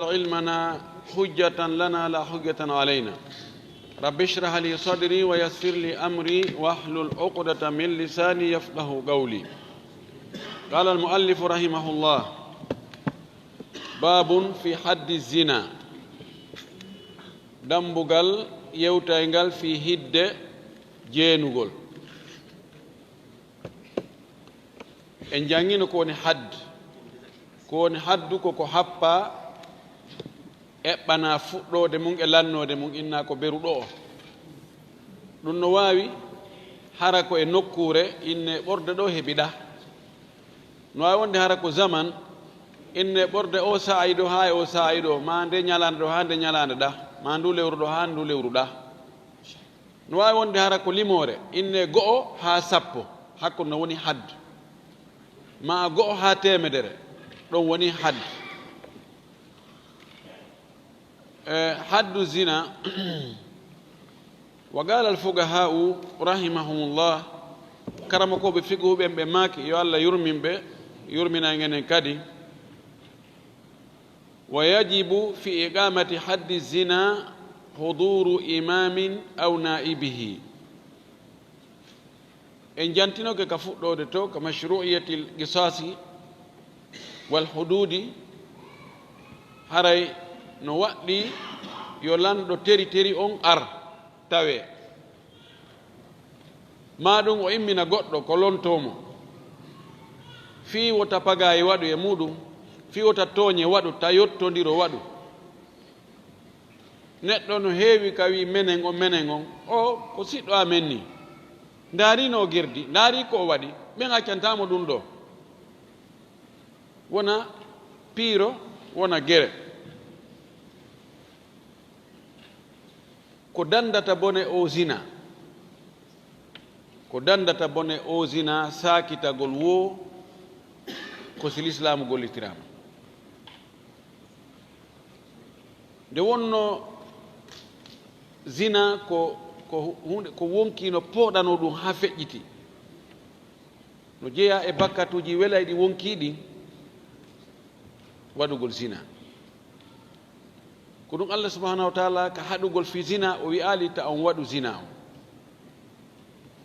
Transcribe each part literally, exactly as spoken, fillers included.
علمنا حجة لنا لا حجة علينا. رب اشرح لي صدري ويسر لي أمري واحلل عقدة من لساني يفقهوا قولي. قال المؤلف رحمه الله: باب في حد الزنا. Dambugal yewtayngal fii hidde jeenugol. En janngino ko woni hadd. Ko woni haddu ko ko happaa, eɓɓanaa fuɗɗoode mum e lannoode mum, innaa ko beru ɗo'o. Ɗum no waawi hara ko e nokkuure, innee ɓorde ɗo heɓi ɗa. No waawi wonde hara ko zaman, innee ɓorde o saa'i ɗo haa e o saa'i ɗo, maa nde ñalaande ɗo haa nde ñalaande ɗa, maa ndu lewru ɗo haa ndu lewru ɗa. No waawi wonde hara ko limoore, innee go'o haa sappo, hakkunde no woni hadd. Maa go'o haa teemedere, ɗon woni hadd. E, haddu zina, wa qaala al-fuqahaa'u rahimahumullah, karamokooɓe fiqhu ɓen ɓe maaki, yo Allah yurmin ɓe, yurmina en enen kadi. Wa yajibu fi iqamati haddi zina huduru imamin aw naibihi. En jantinoke ka fuɗɗoode to, ka mashru'iyatil qisasi wal hududi, haray no waɗɗi yo lanɗo teri teri on ar. Tawee maa ɗum o immina goɗɗo ko lontoo mo, fii wota pagaayi waɗu e muuɗum, fii wota tooñe waɗu, ta yottondiro waɗu. Neɗɗo no heewi ka wii menen on, menen on, o ko siɗɗo amen nii. Ndaarii no o gerdi, ndaarii ko o waɗi, ɓen accantaa mo ɗum ɗoo. Wona piiro, wona gere. Ko dandata bone o zina, ko dandata bone o zina, saakitagol woo ko si lislaamu gollitiraama. Nde wonno zina ko, ko huunde, ko wonkii no pooɗanoo ɗum haa feƴƴiti. No jeyaa e bakkatuuji welayɗi wonkii ɗin, waɗugol zina. Ko ɗum Allah subhanahu wa taala ka haɗugol fii zina, o wi'aali ta on waɗu zina on.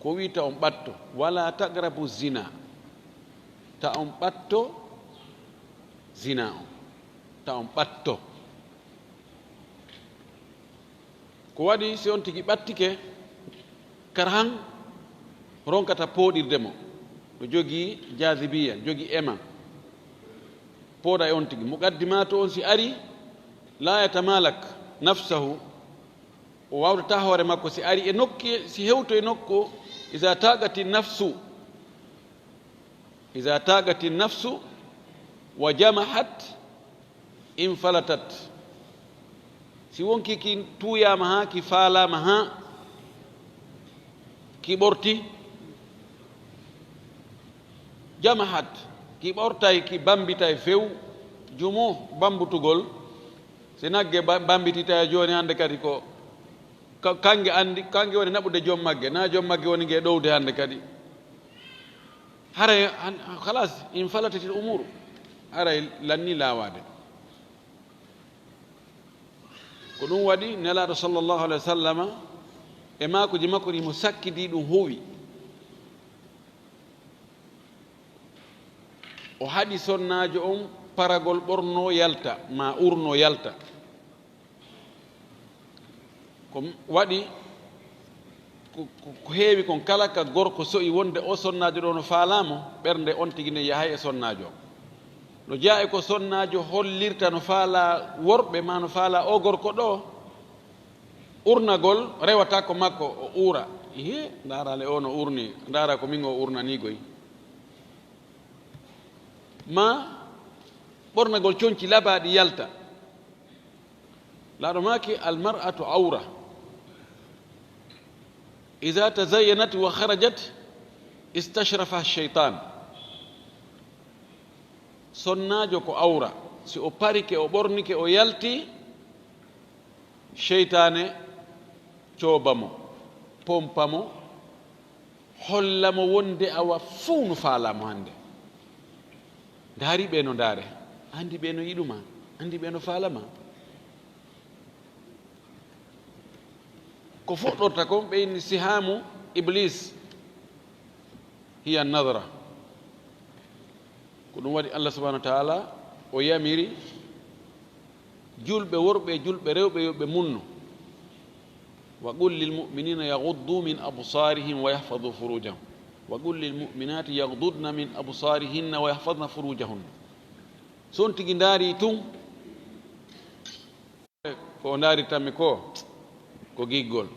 Ko wi'i ta on ɓatto, wala taqrabu zina. Ta on ɓatto zina on. Ta on ɓatto. Ko waɗi si on tigi ɓattike, kar han ronkata pooɗirde mo. No jogii jazibiya, jogii ema. Pooɗa e on tigi. Muqaddimaatu on si ari, la yatamalak nafsahu. O wawtata hoore makko si ari e nokki, si hewto e nokku, iza taqati nafsu. Iza taqati nafsu wa jamahat infalatat. Si wonkii ki tuuyaama haa, ki faalaama haa, ki ɓorti, jamahat, ki ɓortay, ki bambitay few, jumu, bambutugol. Si nagge ba-, bambititay jooni hannde kadi ko ka-, kange anndi, kange woni naɓude joom magge, na joom magge woni nge ɗowde hannde kadi. Haray han-, halas, infalatatil umuru. Haray lanni laawaade. Ko ɗum waɗi Nelaaɗo sallallahu alayhi wa sallama e maakuji makko ɗi mo sakkidi ɗum huwi. O haɗi sonnaajo on paragol ɓorno yalta, ma urno yalta. Ko waɗi ko, ko, ko heewi kon kala ka gorko so'i wonde o sonnaajo ɗo no faalaa mo, ɓernde on tigi nden yahay e sonnaajo on. No jeyaa e ko sonnaajo hollirta no faalaa worɓe, ma no faalaa o gorko ɗo, urnagol rewata ko makko, o uura. Ihe, ndaara le o no urni, ndaara ko min o urnanii goy. Ma ɓornagol conci labaaɗi yalta. Laaɗo maaki, "Al mar'atu awra. Iza tazayyanat wa kharajat, istashrafa shaytan." Sonnaajo ko awra. Si o parike, o ɓornike, o yalti, seytaane cooba mo, pompa mo, holla mo wonde awa fuu no faalaa mo hannde. Ndaari ɓe no ndaare, anndi ɓe no yiɗuma. Anndi ɓe no faalama. Ko fuɗɗorta kon, ɓe inni sihaamu Iblis, hiya nadra. Ko ɗum waɗi Allah subhanahu wa ta'ala o yamiri julɓe worɓe e julɓe rewɓe yo ɓe munno. Wa qul lil mu'minina yaghuddu min absarihim wa yahfazu furujahum. Wa qul lil mu'minati yaghdudna min absarihinna wa yahfazna furujahunna. So on tigi ndaari tun, ko o ndaari tammi ko, ko giggol.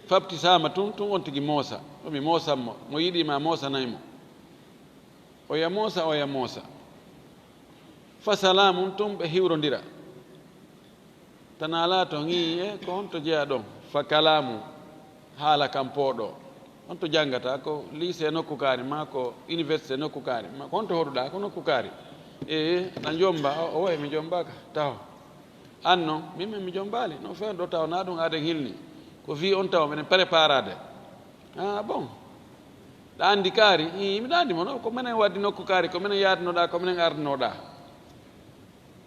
Fabtisaama tun, tun on tigi moosa. Ko mi moosan mo, mo yiɗi ma moosanay mo. Oya moosa, oya moosa. Fa salaamun, tun ɓe hiwrondira. Tanaa laato ŋii e ko honto jeyaa ɗon? Fa kalaamu, haala kan pooɗo. Honto janngataa? Ko lycée nokku kaari, maa ko université nokku kaari, maa ko honto hoɗuɗaa? Ko nokku kaari. Ee, aɗa jombaa? O, o wayi mi jombaaka. Taho. An non? Min men mi jombaali. No feewn ɗo taho, naa ɗum aaden hilni. Ko fii on taho, meɗen préparaade. Ah, bon. Ɗa anndi kaari? Ii, miɗa anndi mo, no? Ko menen waddi nokku kaari, ko menen yaadinoɗaa, ko menen ardinoɗaa.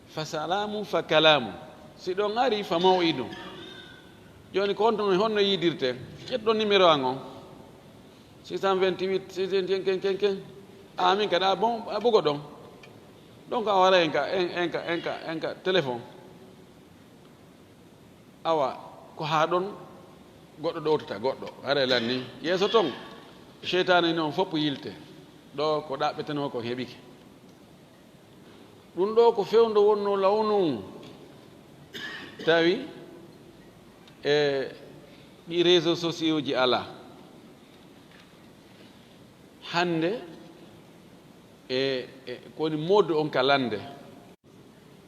Fa salaamu fa kalaamu. Si ɗon ari, fa maw'idu. Jooni ko honto, honno yiidirte? Ƴettu ɗon numéro an on. Six cent vingt-huit, six cent ken, ken, ken, ken. A min kadi, a bon, a bugo ɗon. Donc, a wara en ka, en, en ka, en ka, en ka téléphone. Awa, ko haa ɗon goɗɗo ɗowtata goɗɗo. Haray lanni. Yeeso ton, seytaane ni on fof yilte. Ɗo ko ɗaɓɓetenoo kon heɓike. Ɗum ɗo ko fewndo wonnoo law non. Tawi e ɗi réseaux sociaux ji alaa. Hannde e, e ko woni mode on ka lannde.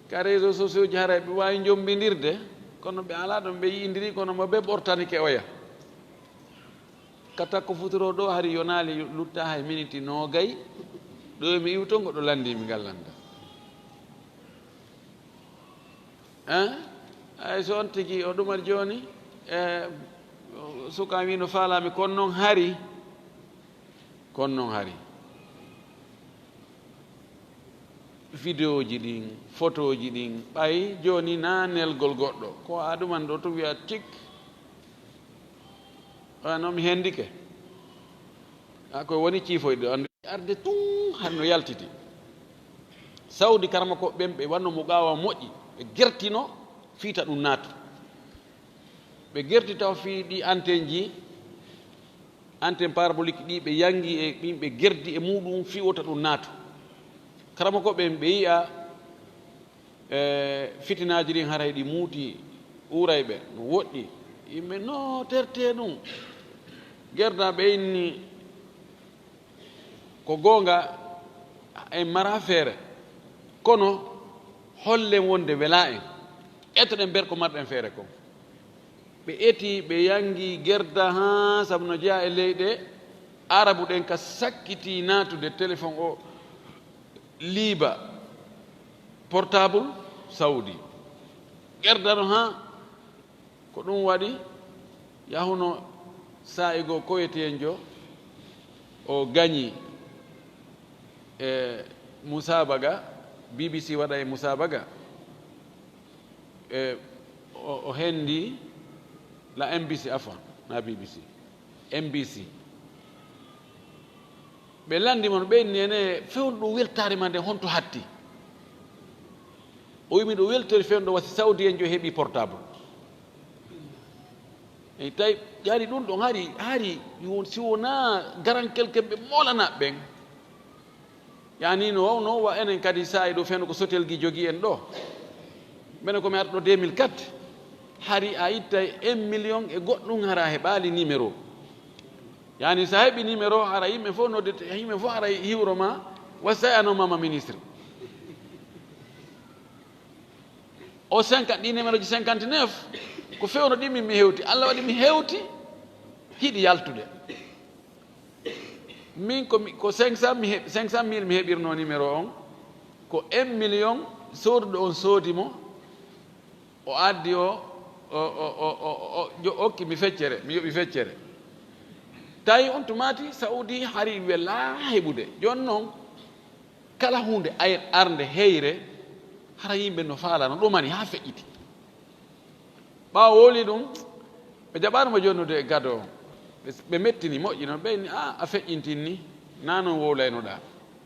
Ka réseaux sociaux ji haray ɓe waawi njombindirde, kono ɓe alaa ɗon ɓe yi'indiri, kono mo ɓe ɓortanike oya. Ka takko futuro ɗo hari yonaali lutta hay miniti noogay, ɗo mi iwto ngo ɗo lanndi mi ngal lannda. Hein? Ay so on tigi o ɗumat jooni, e, suka wi no faalaami, kono noon hari, kono noon hari. Vidéo ji ɗin, photo ji ɗin, ɓay jooni na nelgol goɗɗo. Ko a ɗuman ɗo tun wiya tik. Wano mi hendike. A ko woni ciifoyde ɗo, anndi arde tun hari no yaltiti. Sawdi karama ko ɓen ɓe wanno mo ɓaawa moƴƴi, ɓe gertino fiita ɗum naatu. Ɓe gerti taw fii ɗi antenne ji, antenne parabolique ɗi ɓe yangi e ɗin ɓe gerdi e muɗum fii wota ɗum naatu. Karama ko ɓen ɓe yi'a e fitinaaji ɗin haray ɗi muuti, uuray ɓe, no woɗɗi. Yimɓe no tertee ɗum. Gerda ɓe inni ko goonga en mara feere, kono hollen wonde welaa en, etoɗen ber ko marɗen feere kon. Ɓe eti, ɓe yangi gerda haa sabu no jeyaa e leyɗe Arabu ɗen ka sakkiti naatude téléphone o liiba portable Saudi. Gerda no haa ko ɗum waɗi yahuno saa'i goo koyeteejo o gañi e musaabaga, B B C waɗa e musaabaga. E, o, o hendi la M B C, afwan, na B B C, M B C. Ɓe lanndi mo, ɓe inni ene fewndo ɗum weltaare ma nde honto hatti? O wi miɗo weltori fewndo wasi Saudi en jo heɓi portable. Eyi, tawi yani ɗum ɗon hari, hari, yo-, si wonaa garan kelkel ɓe moolana ɓen. Yani no wawno wa enen kadi saa'i ɗo fewndo ko Sotelgi jogi en ɗo. Mbeɗa ko mi arɗo deux mille quatre, hari a ittay un million e goɗɗum hara heɓaali numéro. Yani sa heɓi numéro hara yimɓe fof noddete, yimɓe fof hara hiwro ma, wasay ano mama ministre. O cinquante, ɗi numéro ji cinquante-neuf, ko fewndo ɗi min mi hewti. Allah waɗi mi hewti, hiɗi yaltude. Min ko mi, ko cinq cent mi heɓ-, cinq cent mille mi heɓirno numéro on, ko un million sooduɗo on soodi mo, o addi o, o, o, o, o, o, jo-, okki mi feccere, mi yoɓi feccere. Tawi on tumaati Saudi hari welaa heɓude. Jooni noon, kala huunde ay-, arnde heyre, Hara yimɓe no faala, no ɗumani haa feƴƴiti. Ɓaawo wowli ɗum, ɓe jaɓaano mo jonnude e gado on. Ɓe, ɓe mettini, moƴƴi noon. Ɓe inni, "A, a feƴƴintin ni, naa noon wowlaynoɗaa.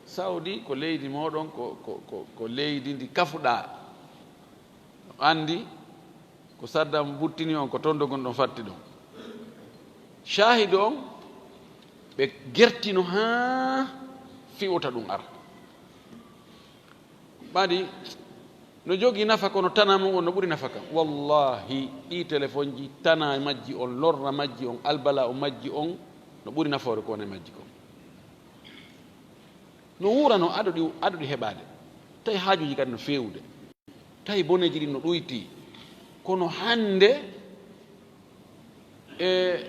Sawdi ko leydi mooɗon, ko, ko, ko, ko leydi ndi kafuɗaa." Anndi ko Saddam buttini on, ko toon dogon ɗon fatti ɗon. Caahidu on, ɓe gertino haa fi'uta ɗum ara. Ɓadi no jogii nafa, kono tana mum on no ɓuri nafa kam. Wallahi, ɗii telefonji, tana majji on, lorra majji on, albala o majji on, no ɓuri nafoore ko wona e majji kon. No wuurano, aɗo ɗi, aɗo ɗi heɓaade. Tawi haajuuji kadi no feewude. Tawi boneeji ɗin no ɗuyti. Kono hannde, e,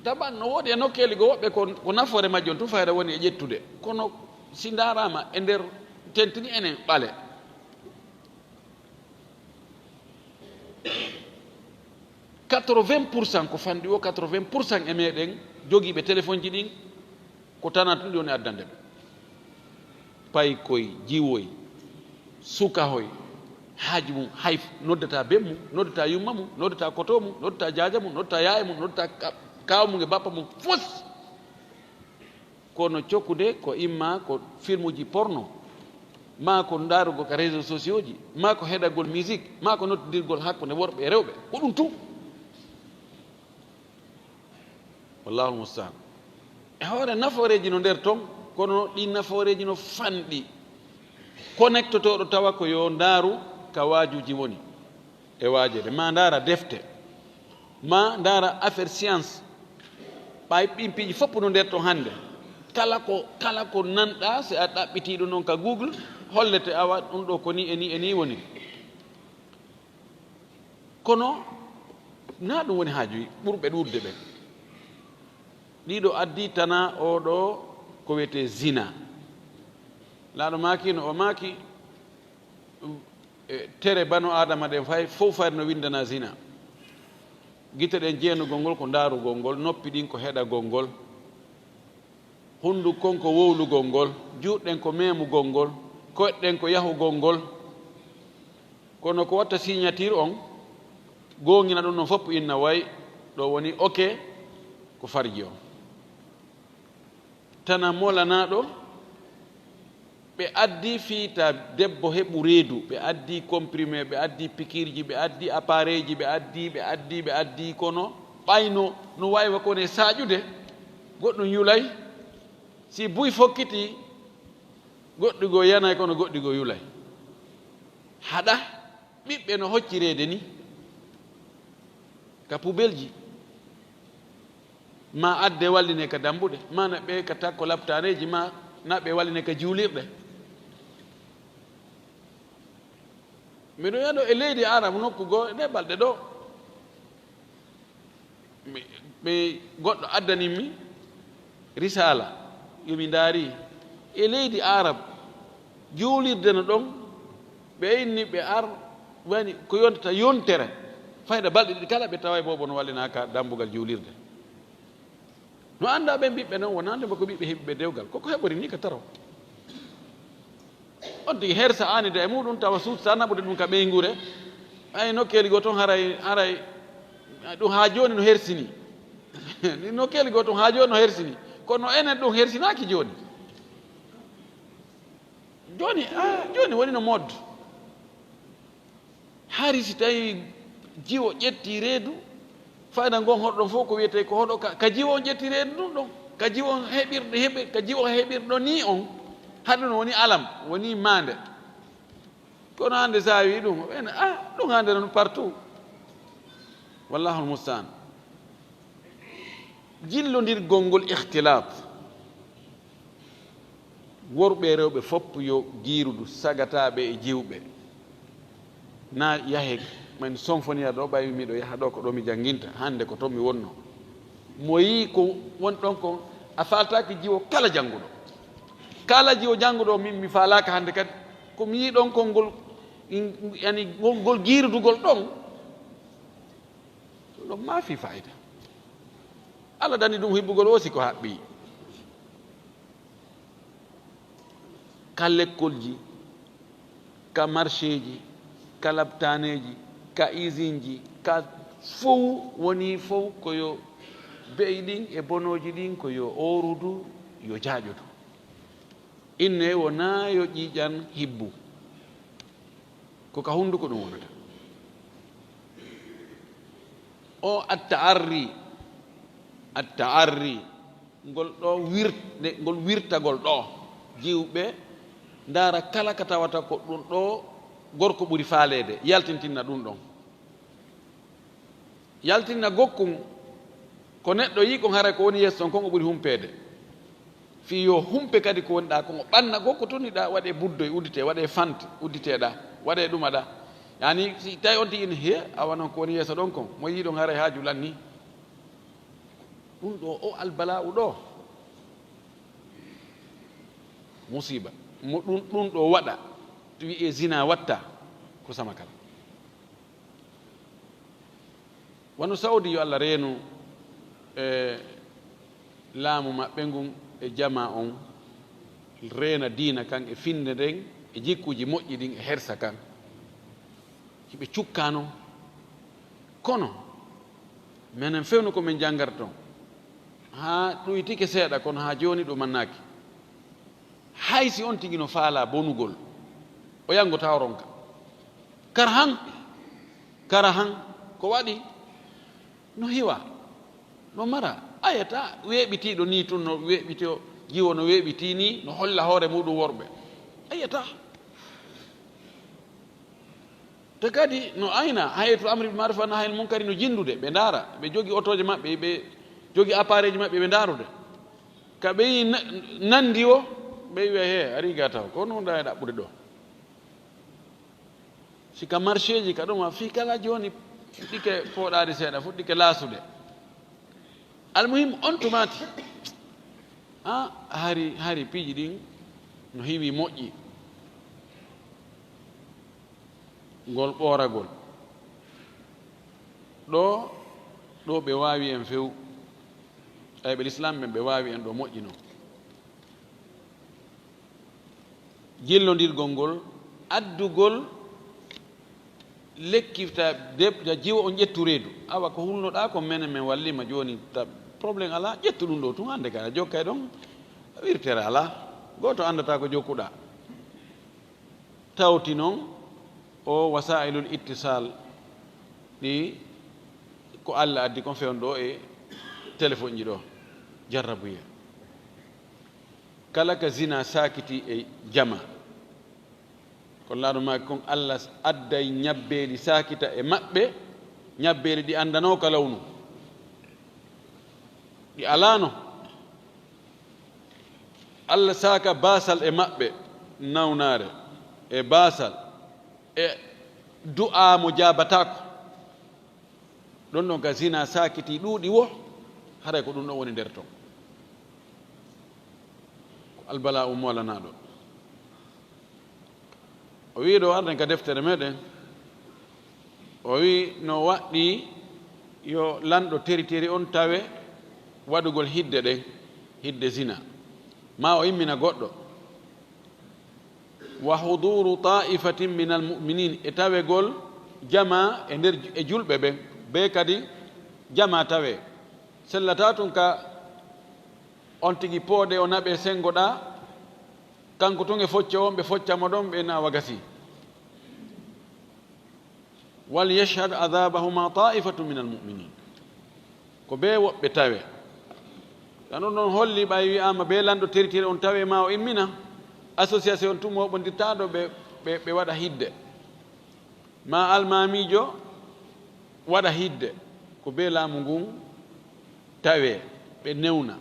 taban no woodi e nokkeeli goo woɓɓe ko, ko nafoore majji on tun fayda woni e ƴettude. Kono si ndaaraama e nder tentini enen ɓale, quatre-vingts pour cent ko fanɗi o, quatre-vingts pour cent e meɗen jogiiɓe telefonji ɗin, ko tana tun ɗi woni addande ɓe. Paykoy, jiwoy, sukahoy, haaju mum, hay f-, noddata ben mum, noddata yumma mum, noddata koto mum, noddata jaaja mum, noddata yaaya mum, noddata ka-, kaaw mum e bappa mum, fos. Kono cokkude ko imma ko filmuji porno, maa ko ndaarugol ka réseaux sociaux ji, maa ko heɗagol musique, maa ko noddirgol hakkunde worɓe e rewɓe. Ko ɗum tun. Wallahul mustaan. E hoore nafooreeji no nder ton, kono ɗi nafooreeji no fanɗi. Konektotooɗo tawa ko yo ndaaru ka waajuuji woni e waajeede. Maa ndaara defte, maa ndaara affaire science. Ɓay ɗin piiji fof no nder ton hannde. Kala ko, kala ko nanɗaa, si a ɗaɓɓitii ɗum ɗon ka Google, hollete awa ɗum ɗo ko ni e ni e ni woni. Kono naa ɗum woni haaju ɓurɓe ɗuuɗde ɓen. Ɗiɗo addi tana oo ɗoo ko wiyetee zina. Laaɗo maaki no o maaki, e, tere banu Aadama ɗen fay, fof fayde no winndana zina. Gite ɗen jeenugol ngol ko ndaarugol ngol, noppi ɗin ko heɗagol ngol. Hunnduk kon ko wowlugol ngol, juuɗe ɗen ko memugol ngol, koyɗe ɗen ko yahugol ngol. Kono ko watta signature on, goongina ɗum ɗon fof, inna way ɗo woni ok, ko farji on. Tana molanaaɗo, ɓe addi fiita debbo heɓu reedu, ɓe addi comprimé, ɓe addi pikirji, ɓe addi appareil ji, ɓe addi, ɓe addi, ɓe addi, kono ɓayno no waawi wa kono e saaƴude, goɗɗum yulay. Si buy fokkiti, goɗɗi goo yanay, kono goɗɗi goo yulay. Haɗa ɓiɓɓe no hoccireede ni ka pubelji, ma adde walline ka dambuɗe, ma naɓɓe ka takko laptaaneeji, ma naɓɓe walline ka juulirɗe. Miɗo yaɗo e leydi Arab nokku goo e ɗee balɗe ɗoo. Mi, mi, goɗɗo addani mi risaala, yo mi ndaari e leydi Arab, juulirde no ɗon, ɓe inni ɓe ar, wani ko yontata yontere, fayda balɗe ɗiɗi kala ɓe taway boobo no wallinaaka dambugal juulirde. No annda ɓen ɓiɓɓe non, wonande ba ko ɓiɓɓe heɓi ɓe dewgal, koko heɓori ni ka taro. On tigi hersa anida e muɗum, tawa suuɗ sa naɓude ɗum ka ɓeynguure. Ay nokkeeli goo ton haray, haray, ɗum haa jooni no hersini. Ni nokkeeli goo ton haa jooni no hersini. Kono enen ɗum hersinaaki jooni. Jooni, ah, jooni woni no mode. Hari si tawi jiwo ƴetti reedu, fayda ngon hoɗo ɗon fof ko wiyetee ko hoɗo ka, ka jiwo on ƴetti reedu ɗum ɗon. Ka jiwo on heɓirɗo, heɓi-, ka jiwo heɓirɗo ni on, haɗum no woni alam, woni maande. Kono hannde sa wi ɗum, ɓen, ah, ɗum hannde non partout. Wallahul mustaan. Jillondirgol ngol ikhtilaat. Worɓe e rewɓe fof yo giirudu sagataaɓe e jiwɓe. Na yahe, min sonfoniya ɗo, ɓay miɗo yaha ɗo, ko ɗo mi jannginta. Hannde ko to mi wonno. Mo yii ko won ɗon kon, a faaltaaki jiwo kala jannguɗo. Kala jiwo jannguɗo, min mi faalaaka hannde kadi. Ko mi yii ɗon kon ngol, in-, yani ngol, ngol giirudugol ɗon. Ɗum ɗon maa fii faayida. Allah dani ɗum hibbugol o si ko haɓɓi. Ka lekkolji, Ka marseeji, ka laptaaneeji, ka isinji, ka fow woni fow ko yo be'i ɗin e bonooji ɗin ko yo oorudu, yo jaaƴodu. Inne wonaa yo ƴiiƴan hibbu. Ko ka hunnduko ɗum wonata. O atta arri, atta arri. Ngol ɗo wir-, nde, ngol wirtagol ɗo, jiwɓe ndaara kala ka tawata ko ɗum ɗo gorko ɓuri faaleede, yaltintinna ɗum ɗon. Yaltinna gokkun ko neɗɗo yii kon, haray ko woni yeeso ton kon o ɓuri humpeede. Fii yo humpe kadi ko woni ɗa kon, o ɓanna gokko toni ɗa, waɗe buddoy uddite, waɗe fant uddite ɗa, waɗe ɗuma ɗa. Yani si tawi on tigi ne, he, awa non ko woni yeeso ɗon kon, mo yii ɗon haray haaju lanni. Ɗum ɗo, o albala'u ɗo, musiba. Mo ɗum, ɗum ɗo waɗa, wi'e zina watta, ko sama kala. Wano Saudi, yo Allah reenu, e laamu maɓɓe ngun, e jama on, reena diina kan, e finde nden, e jikkuji moƴƴi ɗin, e hersa kan. Hiɓe cukka non. Kono, menen fewnu ko min janngarta ton. Haa ɗuytike seeɗa, kono haa jooni ɗum mannaaki. Hay si on tigi no faalaa bonugol, o yanngotaa o ronka. Kara han, kara han, ko waɗi? No hiwa, no mara. Ayata, weeɓitiiɗo nii tun no weeɓitoo, jiwo no weeɓitii nii, no holla hoore muuɗum worɓe. Ayata. Te kadi no ayna, hay'atul amri bil ma'ruf wa nahyil munkari no jinndude, ɓe ndaara, ɓe jogi otooje maɓɓe, ɓe jogi appareil ji maɓɓe, ɓe ndaarude. Ka ɓe yi na-, nandi o, ɓe wi'a, "He, a riga taw, ko non da e ɗaɓɓude ɗo." Si ka marché ji, ka ɗuma, fii kala jooni fuɗɗike fooɗaade seeɗa, fuɗɗike laasude. Almuhim, on tumaati, a, hari, hari piiji ɗin no hiwi moƴƴi. Ngol ɓooragol. Ɗo, ɗo ɓe waawi en few. Ay, ɓe lislaam ɓen, ɓe waawi en ɗo moƴƴi non. Jillondirgol ngol, addugol lekki ta deb-, ta jiwo on ƴettu reedu. Awa ko hulnoɗaa ko menen men wallima jooni, ta problème alaa, ƴettu ɗum ɗo tun hannde ka a jokkay ɗon, wirtere alaa. Gooto anndataa ko jokkuɗaa. Tawti non o wasaa'ilul ittisaal ɗi ko Alla addi kon fewndo ɗo e telefoŋji ɗo. Jarrabuye. Kala ka zina saakiti e jama. Kono laaɗo maaki kon, Alla adday ñabbeeli saakita e maɓɓe, ñabbeeli ɗi anndanoo ka lawnu. Ɗi alaano. Alla saaka baasal e maɓɓe, nawnaare e baasal e du'aa mo jaabataako. Ɗon ɗon ka zina saakiti ɗuuɗi wo, haray ko ɗum ɗon woni nder ton. Ko albala'u moolanaaɗo. O wi'i ɗo arden ka deftere meɗen, o wi'i no waɗɗii yo lanɗo teriteri on tawe waɗugol hidde ɗen, hidde zina. Ma o immina goɗɗo. Wa huduru ta'ifatin minal mu'minin, e tawegol jama e nder e julɓe ɓen, be kadi jama tawe. Sellata tun ka on tigi pooɗe o naɓe sengoɗa, kanko tun e focce on, ɓe focca mo ɗon, ɓe na wagasi. Wal yashhad adhabahuma ta'ifatun minal mu'minin. Ko be woɓɓe tawe. Tan ɗum ɗon holli ɓay wi'aama be lanɗo teritiri on tawe ma o immina, association tun moɓondirtaaɗo ɓe, ɓe, ɓe waɗa hidde. Ma almaamiijo waɗa hidde. Ko be laamu ngun tawe, ɓe newna.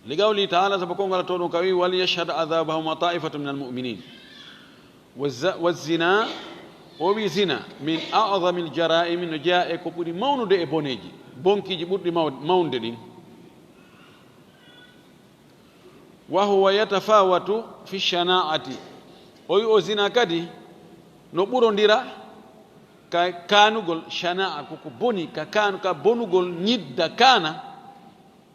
Li qawli ta'ala, sabu konngol to ɗum ka wi, "Wal yashhad adhabahuma ta'ifatun minal mu'minin." Wa za-, wa zina, o wi zina, min a'zamil jara'imi, no jeya e ko ɓuri mawnude e boneeji, bonkiiji ɓurɗi maw-, mawnde ɗin. Wa huwa yatafawatu fi shana'ati. O wi o zina kadi no ɓurondira ka kaanugol, shana'a ko ko boni, ka kaanu, ka bonugol ñidda kaana,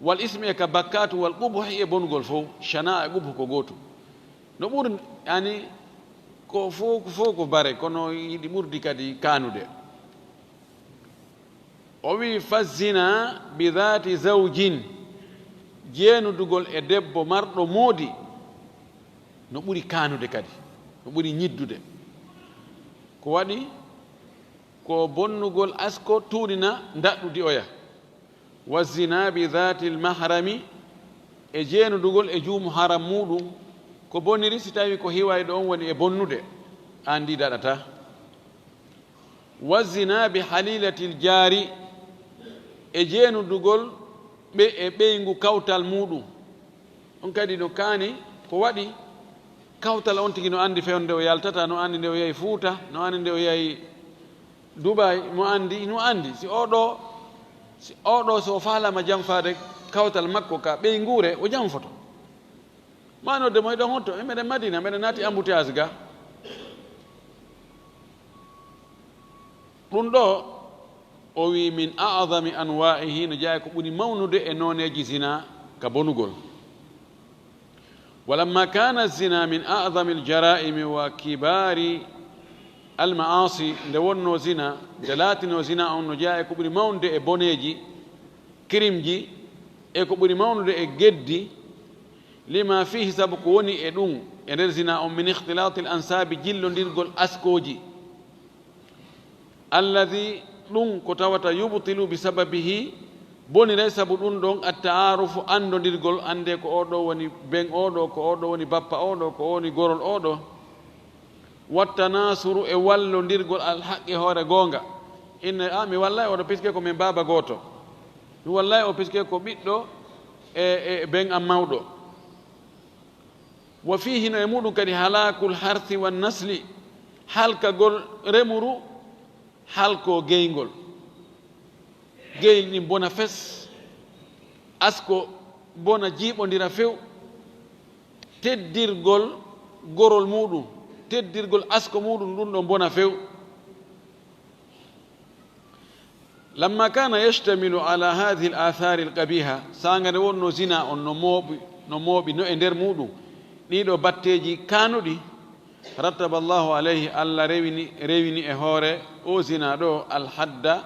wal ismi e ka bakkaatu, wal qubuhi e bonugol fow, shana'a e qubuhu ko gootum. No ɓuri, yani, Ko fof, fof ko bare, kono yiɗi ɓurdi kadi kaanude. O wi, "Fa zina bi dhati zawjin", jeenudugol e debbo marɗo moodi, no ɓuri kaanude kadi, no ɓuri ñiddude. Ko waɗi? Ko bonnugol asko tuunina ndaɗɗudi oya. "Wa zina bi dhati l mahrami", e jeenudugol e juumu haram muuɗum, ko boniri si tawi ko hiwayɗo on woni e bonnude, aan ndi daɗata. "Wa zina bi halilati l jaari", e jeenudugol ɓe e ɓeyngu kawtal muuɗum. On kadi no kaani, ko waɗi? Kawtal on tigi no anndi fewndo nde o yaltata, no anndi nde o yahi Fuuta, no anndi nde o yahi Dubai, mo anndi, no anndi. Si oɗo, si oɗo so o faalama janfaade kawtal makko ka ɓeynguure, o janfoto. Ma nodde mo e ɗon hotto, e meɗen Madina, meɗen naati embouteillage ga. Ɗum ɗo, o wi, "Min a'zami anwa'ihi", no jeyaa ko ɓuri mawnude e nooneeji zina ka bonugol. "Walamma kana zina min a'zami al-jara'imi wa kibari al-ma'asi", nde wonno zina, nde laatino zina on no jeyaa e ko ɓuri mawnude e boneeji, kirimji, e ko ɓuri mawnude e geddi, "lima fihi", sabu ko woni e ɗum, e nder zina on, "min ikhtilati al-ansabi", jillondirgol askooji. "Alladhi", ɗum ko tawata, "yubtilu bi sababihi", boniray sabu ɗum ɗon, "at-ta'arufu", anndondirgol, annde ko oɗo woni ben oɗo, ko oɗo woni bappa oɗo, ko woni gorol oɗo. "Wat-tanasuru", e wallondirgol, "al-haqqi", hoore goonga. Inne, "A, mi wallay oɗo, puisque ko min baaba gooto. Mi wallay o, puisque ko ɓiɗɗo e, e ben am mawɗo." "Wa fihi", no e muɗum kadi, "halakul harthi wan nasli", halkagol remuru, halko geyngol. Geyl ɗin bona fes, asko bona, jiiɓondira few. Teddirgol gorol muɗum, teddirgol asko muɗum, ɗum ɗon bona few. "Lamma kana yashtamilu ala hadhihi al-athari al-qabiha", saanga nde wonno zina on no mooɓi, no mooɓi no e nder muɗum ɗiɗo batteeji kaanuɗi, "rattaba Allahu alayhi", Allah rewini, rewini e hoore o zina ɗo, "al-hadda",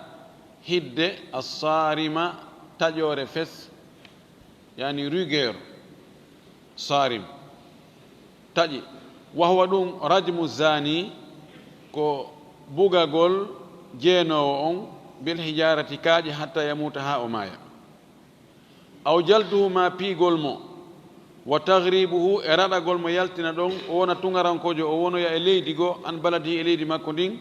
hidde, "as-sarima", taƴoore fes, yani rigueur, sarim, taƴi. "Wa huwa", ɗum, "rajmu zani", ko bugagol jeenoowo on, "bil hijarati", kaaƴe, "hatta yamuta", haa o maaya. "Aw jalduhu", ma piigol mo, "wa taghribuhu", e raɗagol mo yaltina ɗon, o wona tungarankoojo, o wonoya e leydi goo, an baladihi, e leydi makko ndin,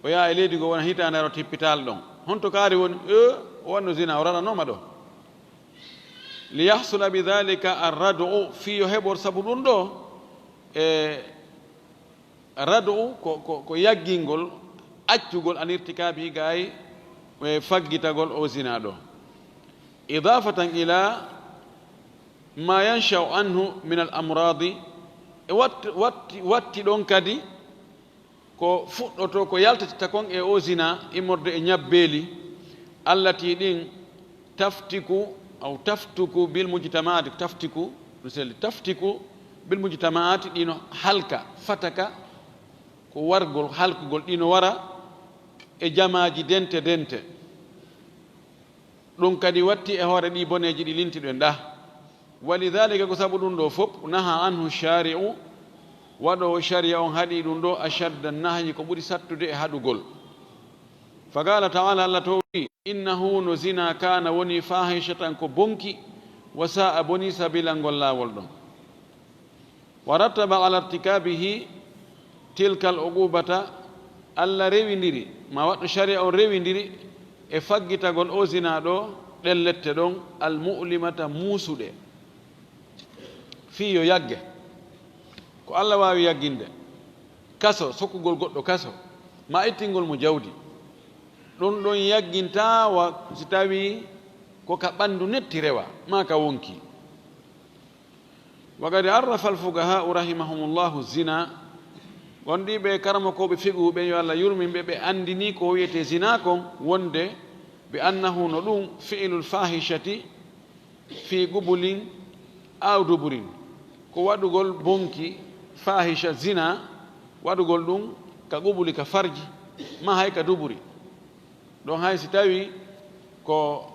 o yaha e leydi goo, wona hitaande aro tippitaal ɗon. Honto kaari woni? E, o wanno zina, o raɗanooma ɗo. "Li yahsula bi dhalika ar-rad'u", fii yo heɓor sabu ɗum ɗo, e rad'u ko, ko, ko yaggingol, accugol, "an irtikabihi", gay e faggitagol o zina ɗo. "Idafatan ila ma yansha'u anhu min al-amradi", e watti, watti, watti ɗon kadi ko fuɗɗoto, ko yaltata kon e o zina, immorde e ñabbeeli, "allati", ɗin, "taftiku", aw "taftuku bil mujtamaati", "taftiku", no selli, "taftiku bil mujtamaati", ɗino halka, "fataka", ko wargol, halkugol, ɗino wara e jamaaji dente dente. Ɗum kadi watti e hoore ɗi boneeji ɗi lintiɗen ɗa. "Wa li dhalika", ko sabu ɗum ɗo fof, "naha anhu shari'u", waɗoowo shari'a on haɗi ɗum ɗo, "ashadda nahyi", ko ɓuri sattude e haɗugol. "Fa qala ta'ala", Allah to wi, "Innahu", no zina, "kana", woni, "fahishatan", ko bonki, "wa sa'a", boni, "sabila", ngol laawol ɗon. "Wa rattaba ala irtikabihi tilkal uqubata", Allah rewindiri, ma waɗɗo shari'a on rewindiri e faggitagol o zina ɗo, ɗen lette ɗon, "al mu'limata", muusuɗe, fii yo yagge. Ko Allah waawi yagginde kaso, sokkugol goɗɗo kaso, ma ittingol mo jawdi. Ɗum ɗon yaggintaa wa si tawii ko ka ɓanndu netti rewa, maa ka wonki. "Wa qad arrafa al-fuqaha'u rahimahumullahu zina", gonɗiiɓe karamokooɓe fiqhu ɓen, yo Allah yurmin ɓe, ɓe anndini ko wi'etee zina kon, wonde, "bi annahu", no ɗum, "fi'lul fahishati fi qubulin aw duburin", ko waɗugol bonki, fahisha, zina, Waɗugol ɗum ka qubuli, ka farji, ma hay ka duburi. Ɗon hay si tawi ko,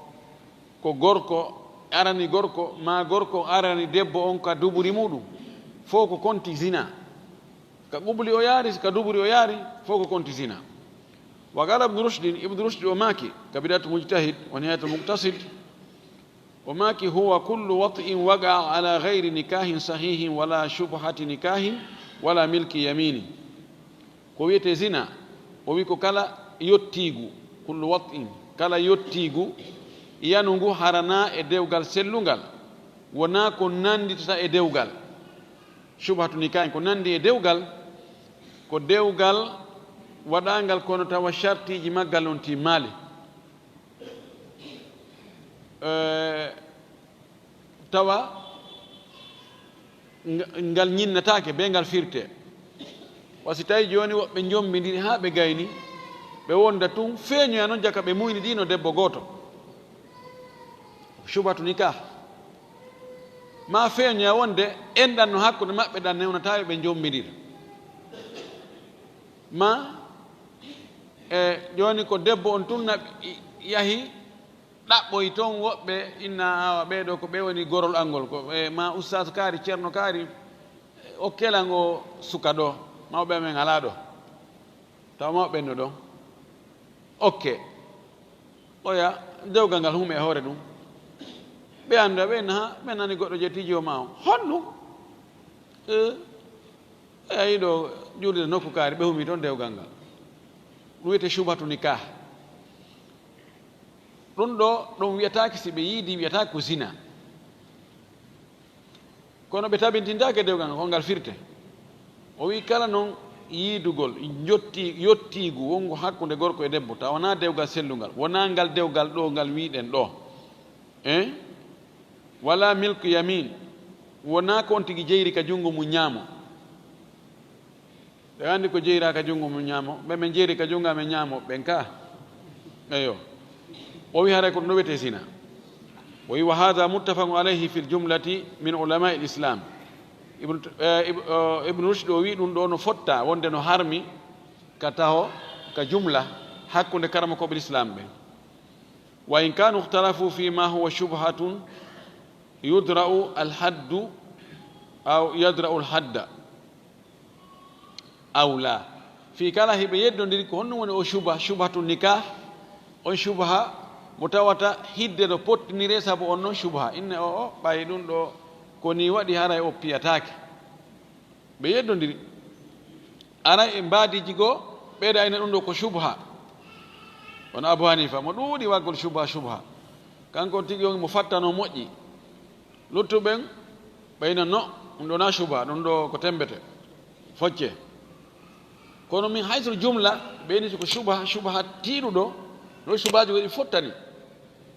ko gorko arani gorko, ma gorko arani debbo on ka duburi muɗum, fow ko konti zina. Ka qubuli o yaari, ka duburi o yaari, fow ko konti zina. Wa qala Ibnu Rushdin, Ibnu Rushdi o maaki, ka Bidayatul Mujtahid wa Nihayatul Muqtasid, o maaki, huwa kullu wat'in waqa'a ala ghayri nikahin sahihin wala shubhati nikahin wala milki yamini. Ko wiyetee zina, o wi ko kala yottiigu, kullu wat'in, kala yottiigu, yanungu hara na e dewgal sellungal, wonaa ko nannditata e dewgal. Shubhatu nikahin, ko nanndi e dewgal, ko dewgal waɗaangal kono tawa shartiiji maggal on timmaali. Eh, tawa nga-, ngal ñinnataake, be ngal firte. Wa si tawi jooni woɓɓe njombindiri haa ɓe gayni, ɓe wonda tun, feeñoya non jaka ɓe muyni ɗi no debbo gooto. Shubhatu nikah. Ma feeñoya wonde enɗan no hakkunde maɓɓe ɗan newnata yo ɓe njombindira. Ma, e, jooni ko debbo on tun na yahi ɗaɓɓoy ton woɓɓe, inna awa ɓee ɗo ko ɓe woni gorol angol, ko ɓe ma ustaas kaari, ceerno kaari, okkee lan o suka ɗo, mawɓe amen alaa ɗo, tawa mawɓe ɓen no ɗon. Okkee. Oya, dewgal ngal hum e hoore ɗum. Ɓe annda, ɓe naha, ɓe nani goɗɗo je tijo ma o. Honɗum? E, e ayi ɗo juulirde nokku kaari, ɓe humi toon dewgal ngal. Ɗum wiyetee shubhatu nikah. Ɗum ɗo, ɗum wiyataake si ɓe yiidi, wiyataake ko zina. Kono ɓe tabintintaake dewgal ngal, ko ngal firte. O wi'i kala noon yiidugol, njotti-, yottiigu wonngo hakkunde gorko e debbo, tawa wonaa dewgal sellungal, wonaa ngal dewgal ɗo ngal wi'ɗen ɗo. Eh? Wala milku yamin, wonaa ko on tigi jeyri ka junngo mum ñaamo. Ɓe anndi ko jeyraa ka junngo mum ñaamo, ɓe men jeyri ka junngo amen ñaamo, ɓen ka. Eyo. O wi haray ko ɗum ɗo wiyetee zina. O wi, "Wa hadha muttafaqun alayhi fil jumlati min ulama'i l-Islam." Ibn, eh, Ib-, eh, Ibn Rushd o wi ɗum ɗo no fotta, wonde no harmi ka taho, ka jumla, hakkunde karamokooɓe Lislaam ɓen. "Wa in kanu ikhtalafu fi ma huwa shubhatun yudra'u al-haddu aw yadra'u al-hadda." Aw laa. Fii kala hiɓe yeddondiri ko honɗum woni o shubha, shubhatu nikah, on shubha mo tawata hidde no pottiniree sabu on non shubha. Inne o, o, ɓay ɗum ɗo ko nii waɗi haray o piyataake. Ɓe yeddondiri. Aray e mbaadiiji goo, ɓeyda ina ɗum ɗo ko shubha. Kono Abu Hanifa, mo ɗuuɗi waggol shubha, shubha. Kanko tigi on mo fattano moƴƴi. Luttuɓen, ɓe ina no, ɗum ɗo na shubha, ɗum ɗo ko tembete, focce. Kono min haysul jumla, ɓe ini ko shubha, shubha tiiɗuɗo, no shubhaaji waɗi fottani.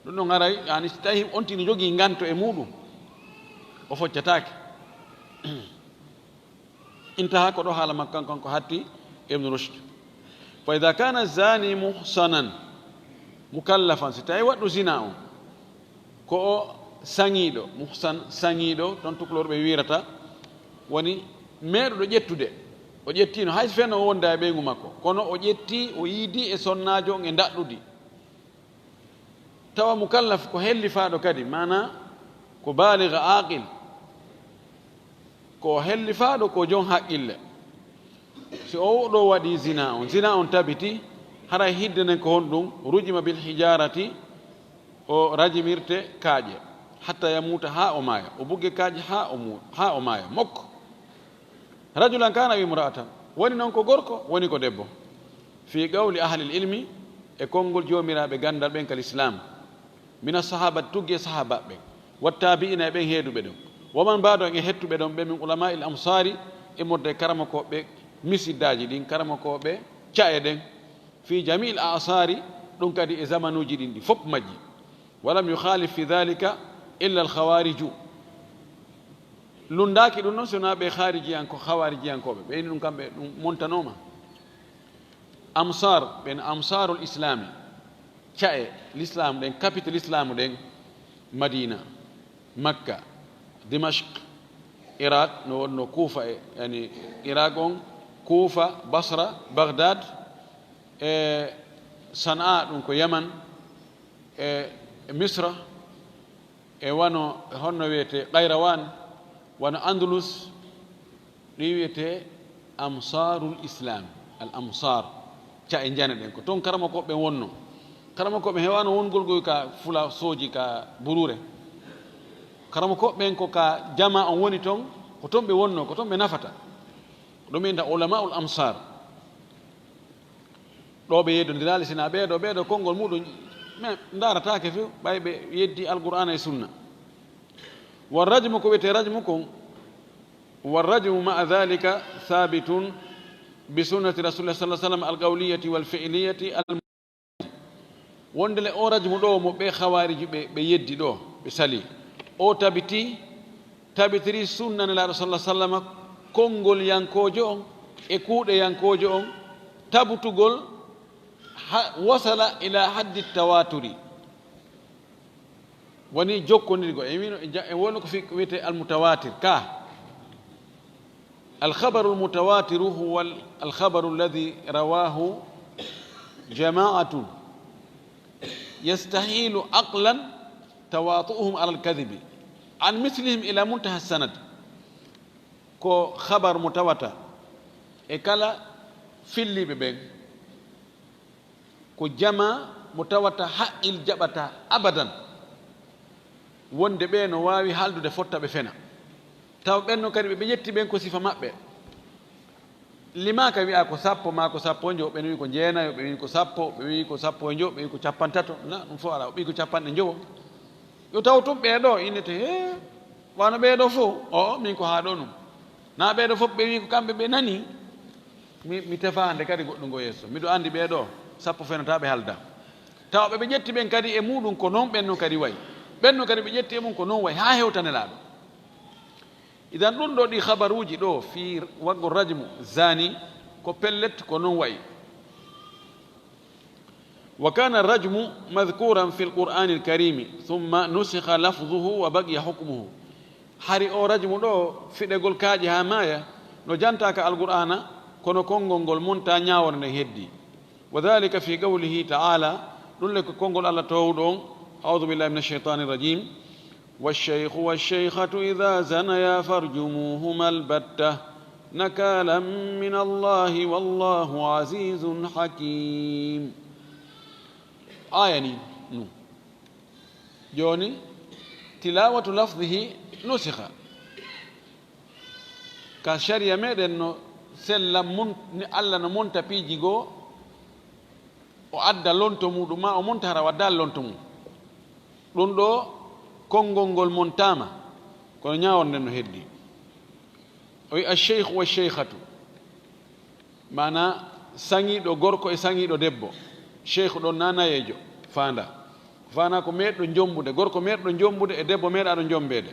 Ɗum ɗo ngaray, yani si tawi on tigi jogii nganto e muɗum, o foccataake. Intaha ko ɗo haala makko kanko, kanko hatti Ibn Rushd. Fa idha kana zani muhsanan mukallafan, si tawi waɗɗo zina on, ko o saŋiiɗo, muhsan, saŋiiɗo, ton tukulorɓe wiirata, woni meeɗuɗo ƴettude. O ƴettiino, hay so fenno o wonda e ɓeyngu makko, kono o ƴetti, o yiidi e sonnaajo on e ndaɗɗudi. Tawa mukallaf ko hellifaaɗo kadi, maanaa ko baaligh aaqil, ko hellifaaɗo, ko jon haqqille. Si o ɗo waɗi zina on, zina on tabiti, haray hidde nden ko honɗum? Rujima bil hijarati, o rajimirte kaaƴe, hatta yamuuta, haa o maaya, o bugge kaaƴe haa o mu-, haa o maaya, mokko. Rajulan kana aw imra'atan, woni noon ko gorko, woni ko debbo. Fi qawli ahlil ilmi, e konngol joomiraaɓe ganndal ɓen ka lislaam, mina sahaaba, tuggi e sahaabaaɓe ɓen, wa taabi'ina, e ɓen heeduɓe ɗon, wa man ba'dahum, e hettuɓe ɗon ɓe, min ulama'il amsaari, immorde e karamokooɓe misiddaaji ɗin, karamokooɓe ca'e ɗen, fi jami'il a'saari, ɗum kadi e zamanuuji ɗin ɗi fof majji. Walam yukhalif fi dhalika illa al khawariju. Lunndaaki ɗum noon, si wonaa ɓe kharijiyanko-, khawarijiyankooɓe. Ɓe ini ɗum kamɓe, ɗum montanooma. Amsar, ɓen amsarul islami, ca'e l'islam ɗen, capital islamu ɗen, Madina, Makka, Dimashq, Iraq, no wonno Kufa e, yani, Iraq on, Kuufa, Basra, Bagdad, e Sanaa, ɗum ko Yaman, e Misra, e wano, honno wiyetee, Qayrawaan, wano Andalus, ɗi wiyetee Amsaarul Islaam, al Amsaar, ca'e njane ɗen. Ko toon karamokooɓe ɓen wonnoo. Karamokooɓe heewaano wongol ɗo ka fula sooji, ka buruure. Karamokooɓe ɓen ko ka jamaa on woni toon, ko toon ɓe wonnoo, ko toon ɓe nafata. Ko ɗum innda ulamaa'ul amsaar. Ɗo ɓe yeddondiraali, sina ɓee ɗo, ɓee ɗo konngol muɗum, mais ndaarataake few, ɓay ɓe yeddi Alqur'aana e Sunna. Wa rajmu, ko wiyetee rajmu kon, wa rajmu ma'a dhalika thabitun bi sunnati Rasulillah sallallahu alaihi wasallam al-qawliyati wal fi'liyati al-, wonde le o rajmu ɗo mo ɓe Khawaariji ɓe, ɓe yeddi ɗo, ɓe sali. O tabiti, tabitiri sunna Nelaaɗo sallallahu alaihi wasallam, konngol yankoojo on e kuuɗe yankoojo on, tabutugol ha, wasala ila haddi tawaturi. Woni jokkondirgol. E wino, e ja-, e wonno ko fi-, wiyetee al-mutawatir, ka. Al-khabaru al-mutawatiru huwa al-, al-khabaru alladhi rawahu jama'atun yastahilu aqlan tawatu'uhum ala al-kadhibi an mithlihim ila muntaha sanad. Ko khabar mutawata e kala filliiɓe ɓen. Ko jamaa mo tawata haqqil jaɓata abadan, wonde ɓe no waawi haaldude fotta ɓe fena. Tawa ɓen no kadi ɓe, ɓe ƴetti ɓen ko sifa maɓɓe. Limaaka wi'a ko sappo maa ko sappo e njo, ɓen wi ko jeenayo, ɓe wi ko sappo, ɓe wi ko sappo e njo, ɓe wi ko cappantato, na ɗum fof alaa, o ɓi ko capanɗe njowo. Yo taw tun ɓee ɗoo innete, hee, wano ɓee ɗoo fof, o, min ko haa ɗoo ɗum. Na ɓee ɗoo fof ɓe wi ko kamɓe ɓe nani, mi, mi tefa hannde kadi goɗɗum ngo yeeso. Miɗo anndi ɓee ɗoo, sappo fenata ɓe halda. Tawa ɓe ɓe ƴetti ɓen kadi e muɗum ko non ɓen non kadi wayi. Ɓen non kadi ɓe ƴetti e mum ko non wayi, haa hewta Nelaaɗo. Idan ɗum ɗoo ɗi khabaruuji ɗoo fii waggol rajmu, zani, ko pellet ko non wayi. وكان الرجم مذكورا في القرآن الكريم ثم نسخ لفظه وبقي حكمه. Hari o rajmu ɗoo, fiɗegol kaaƴe haa maaya, no jantaa ka Alqur'aana, kono konngol ngol montaa ñaawore nden heddii. وذلك في قوله تعالى, ɗum le ko konngol Alla toowuɗo on, أعوذ بالله من الشيطان الرجيم. والشيخ والشيخة إذا زنيا فارجموهما البتة نكالا من الله والله عزيز حكيم. Aaya ni, nu. Jooni, tilawatu lafdihi nusikha. Ka shari'a meɗen no sella mun-, ni Alla no monta piiji goo, o adda lonto muɗum, ma o monta hara o adda lonto mum. Ɗum ɗoo konngol ngol montaama, kono ñaawore nden no heddii. O wi'i, "Ash-shaykhu wash-shaykhatu." Maanaa, saŋiiɗo gorko e saŋiiɗo debbo. Sheykhu ɗon na nayeejo, faanda. Faanaa ko meeɗɗo jombude, gorko meeɗɗo jombude e debbo meeɗaaɗo jombeede.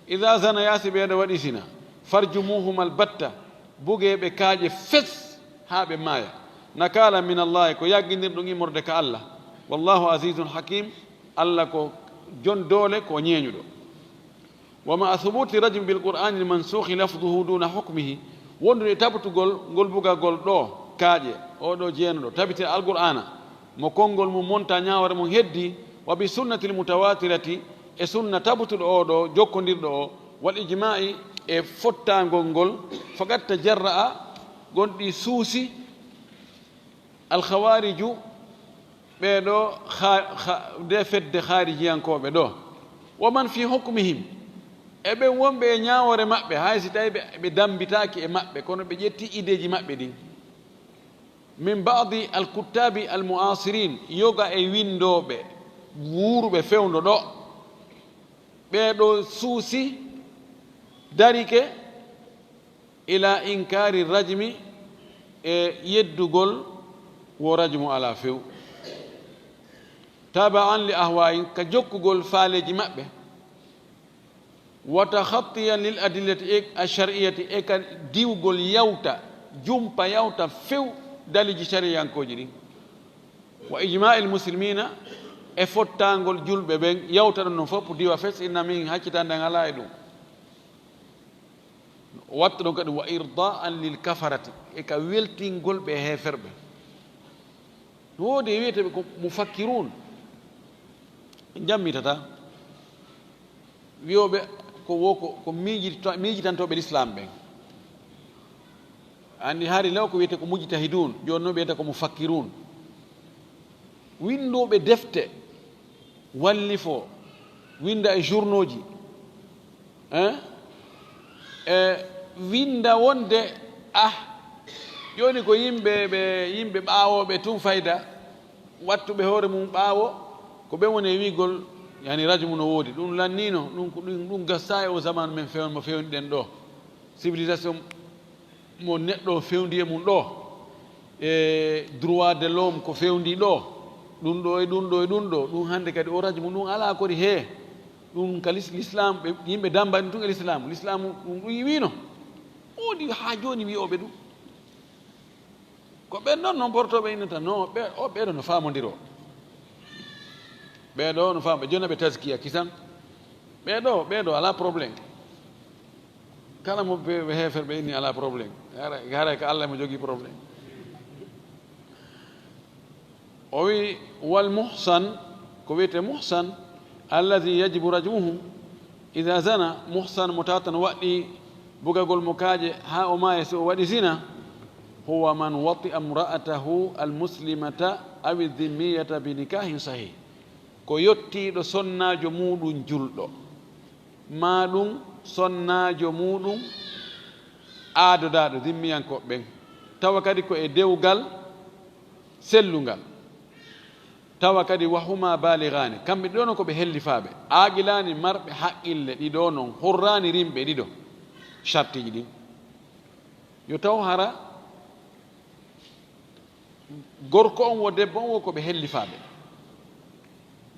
Idaa zanaya, si ɓee ɗoo waɗi sina, farjumuhumal batta, bugee ɓe kaaƴe fes haa ɓe maaya. Nakaalan minallaahi, ko yaggindirɗum immorde ka Alla. Wallaahu aziizun hakiim, Alla ko jon doole, ko ñeeñuɗo. Wa ma'a thubuuti rajmi bil Qur'aani al mansuukhi lafduhu duuna hukmihi, wondude e tabitugol ngol bugagol ɗoo kaaƴe, oo ɗoo jeenuɗo, tabiti Alqur'aana, mo konngol mum monta ñaawore mum heddii, wa bi sunnatil mutawaatirati, e sunna tabituɗo oo ɗoo, jokkondirɗo oo, wal ijmaa'i, e fottaangol ngol, faqad tajarra'a, gonɗi suusi, Alkhawaariju, ɓee ɗoo kha-, kha-, nde fedde khaarijiyankooɓe ɗoo, wa man fii hukmihim, e ɓen wonɓe e ñaawoore maɓɓe, hay si tawii ɓe, ɓe dammbitaaki e maɓɓe, kono ɓe ƴetti ideeji maɓɓe ɗin. Min ba'di al-kuttaabi al-mu'aasiriin, yoga e winndooɓe wuuruɓe fewndo ɗoo, ɓee ɗoo suusi, darike, ila inkaari rajmi, e yeddugol wo rajmu alaa few. Taba'an li ahwaa'ihim, ka jokkugol faaleeji maɓɓe. Wa takhattiyan lil adillati ash-shar'iyyati, e ka diwgol yawta, jumpa yawta few daliiji shariyankooji ɗin. Wa ijmaa'il muslimiina, e fottaangol julɓe ɓen, yawta ɗum ɗon fof diwa fes, inna min haccitande an alaa e ɗum. Watta ɗon kadi wa irdaan lil kafarati, e ka weltingol ɓe heeferɓe. No woodi e wiyeteeɓe ko mufakkirun, jammitata, wiyooɓe ko wo ko, ko miijita-, miijitantooɓe l'islam ɓen. Anndi hari law ko wiyetee ko mujtahidun, jooni no ɓeyta ko mufakkirun. Winndooɓe defte, wallifoo, winnda e journaux ji, hein? E winnda wonde, ah, jooni ko yimɓe ɓe, yimɓe ɓaawooɓe tun fayda, wattuɓe hoore mum ɓaawo, ko ɓen woni e wiigol, yani, rajmu no woodi. Ɗum lanniino, ɗum ko, ɗum, ɗum gastaa e o zaman men few-, mo fewniɗen ɗo. Civilisation mo neɗɗo fewndi e mum ɗo, e droit de l'homme ko fewndi ɗo, ɗum ɗo e ɗum ɗo e ɗum ɗo, ɗum hannde kadi o rajmu ɗum alaa kori hee. Ɗum ka lis-, l'islam, ɓe, yimɓe dammbani tun e l'islam. L'islam ɗum, ɗum wiino. Woodi haa jooni wi'ooɓe ɗum. Ko ɓen ɗon non portooɓe innata, non, ɓe, o, ɓeeɗo no faamondiroo. Ɓeeɗo no faama, jooni ɓe taskiya kisan. Ɓeeɗo, ɓeeɗo alaa problème. Kala mo ɓe, ɓe heeferɓe inni alaa problème. Hara, hara ko Allah mo jogii problème. O wi, "Wal muhsan," ko wiyetee muhsan, "alladhi yajibu rajmuhu idha zana," muhsan mo tawata no waɗɗii bugagol mo kaaƴe haa o maaya si o waɗi zina, "huwa man wati'a imra'atahu al-muslimata aw adh-dhimmiyata bi nikahin sahih." Ko yottiiɗo sonnaajo muuɗum julɗo, maa ɗum sonnaajo muuɗum aadodaaɗo, zimmiyankooɓe ɓen, tawa kadi ko e dewgal sellungal, tawa kadi wa huma balighaani, kamɓe ɗiɗo non ko ɓe hellifaaɓe, aaqilaani, marɓe haqqille ɗiɗo non, hurraani, rimɓe ɗiɗo, shartiiji ɗin. Yo taw hara gorko on wo debbo on wo ko ɓe hellifaaɓe.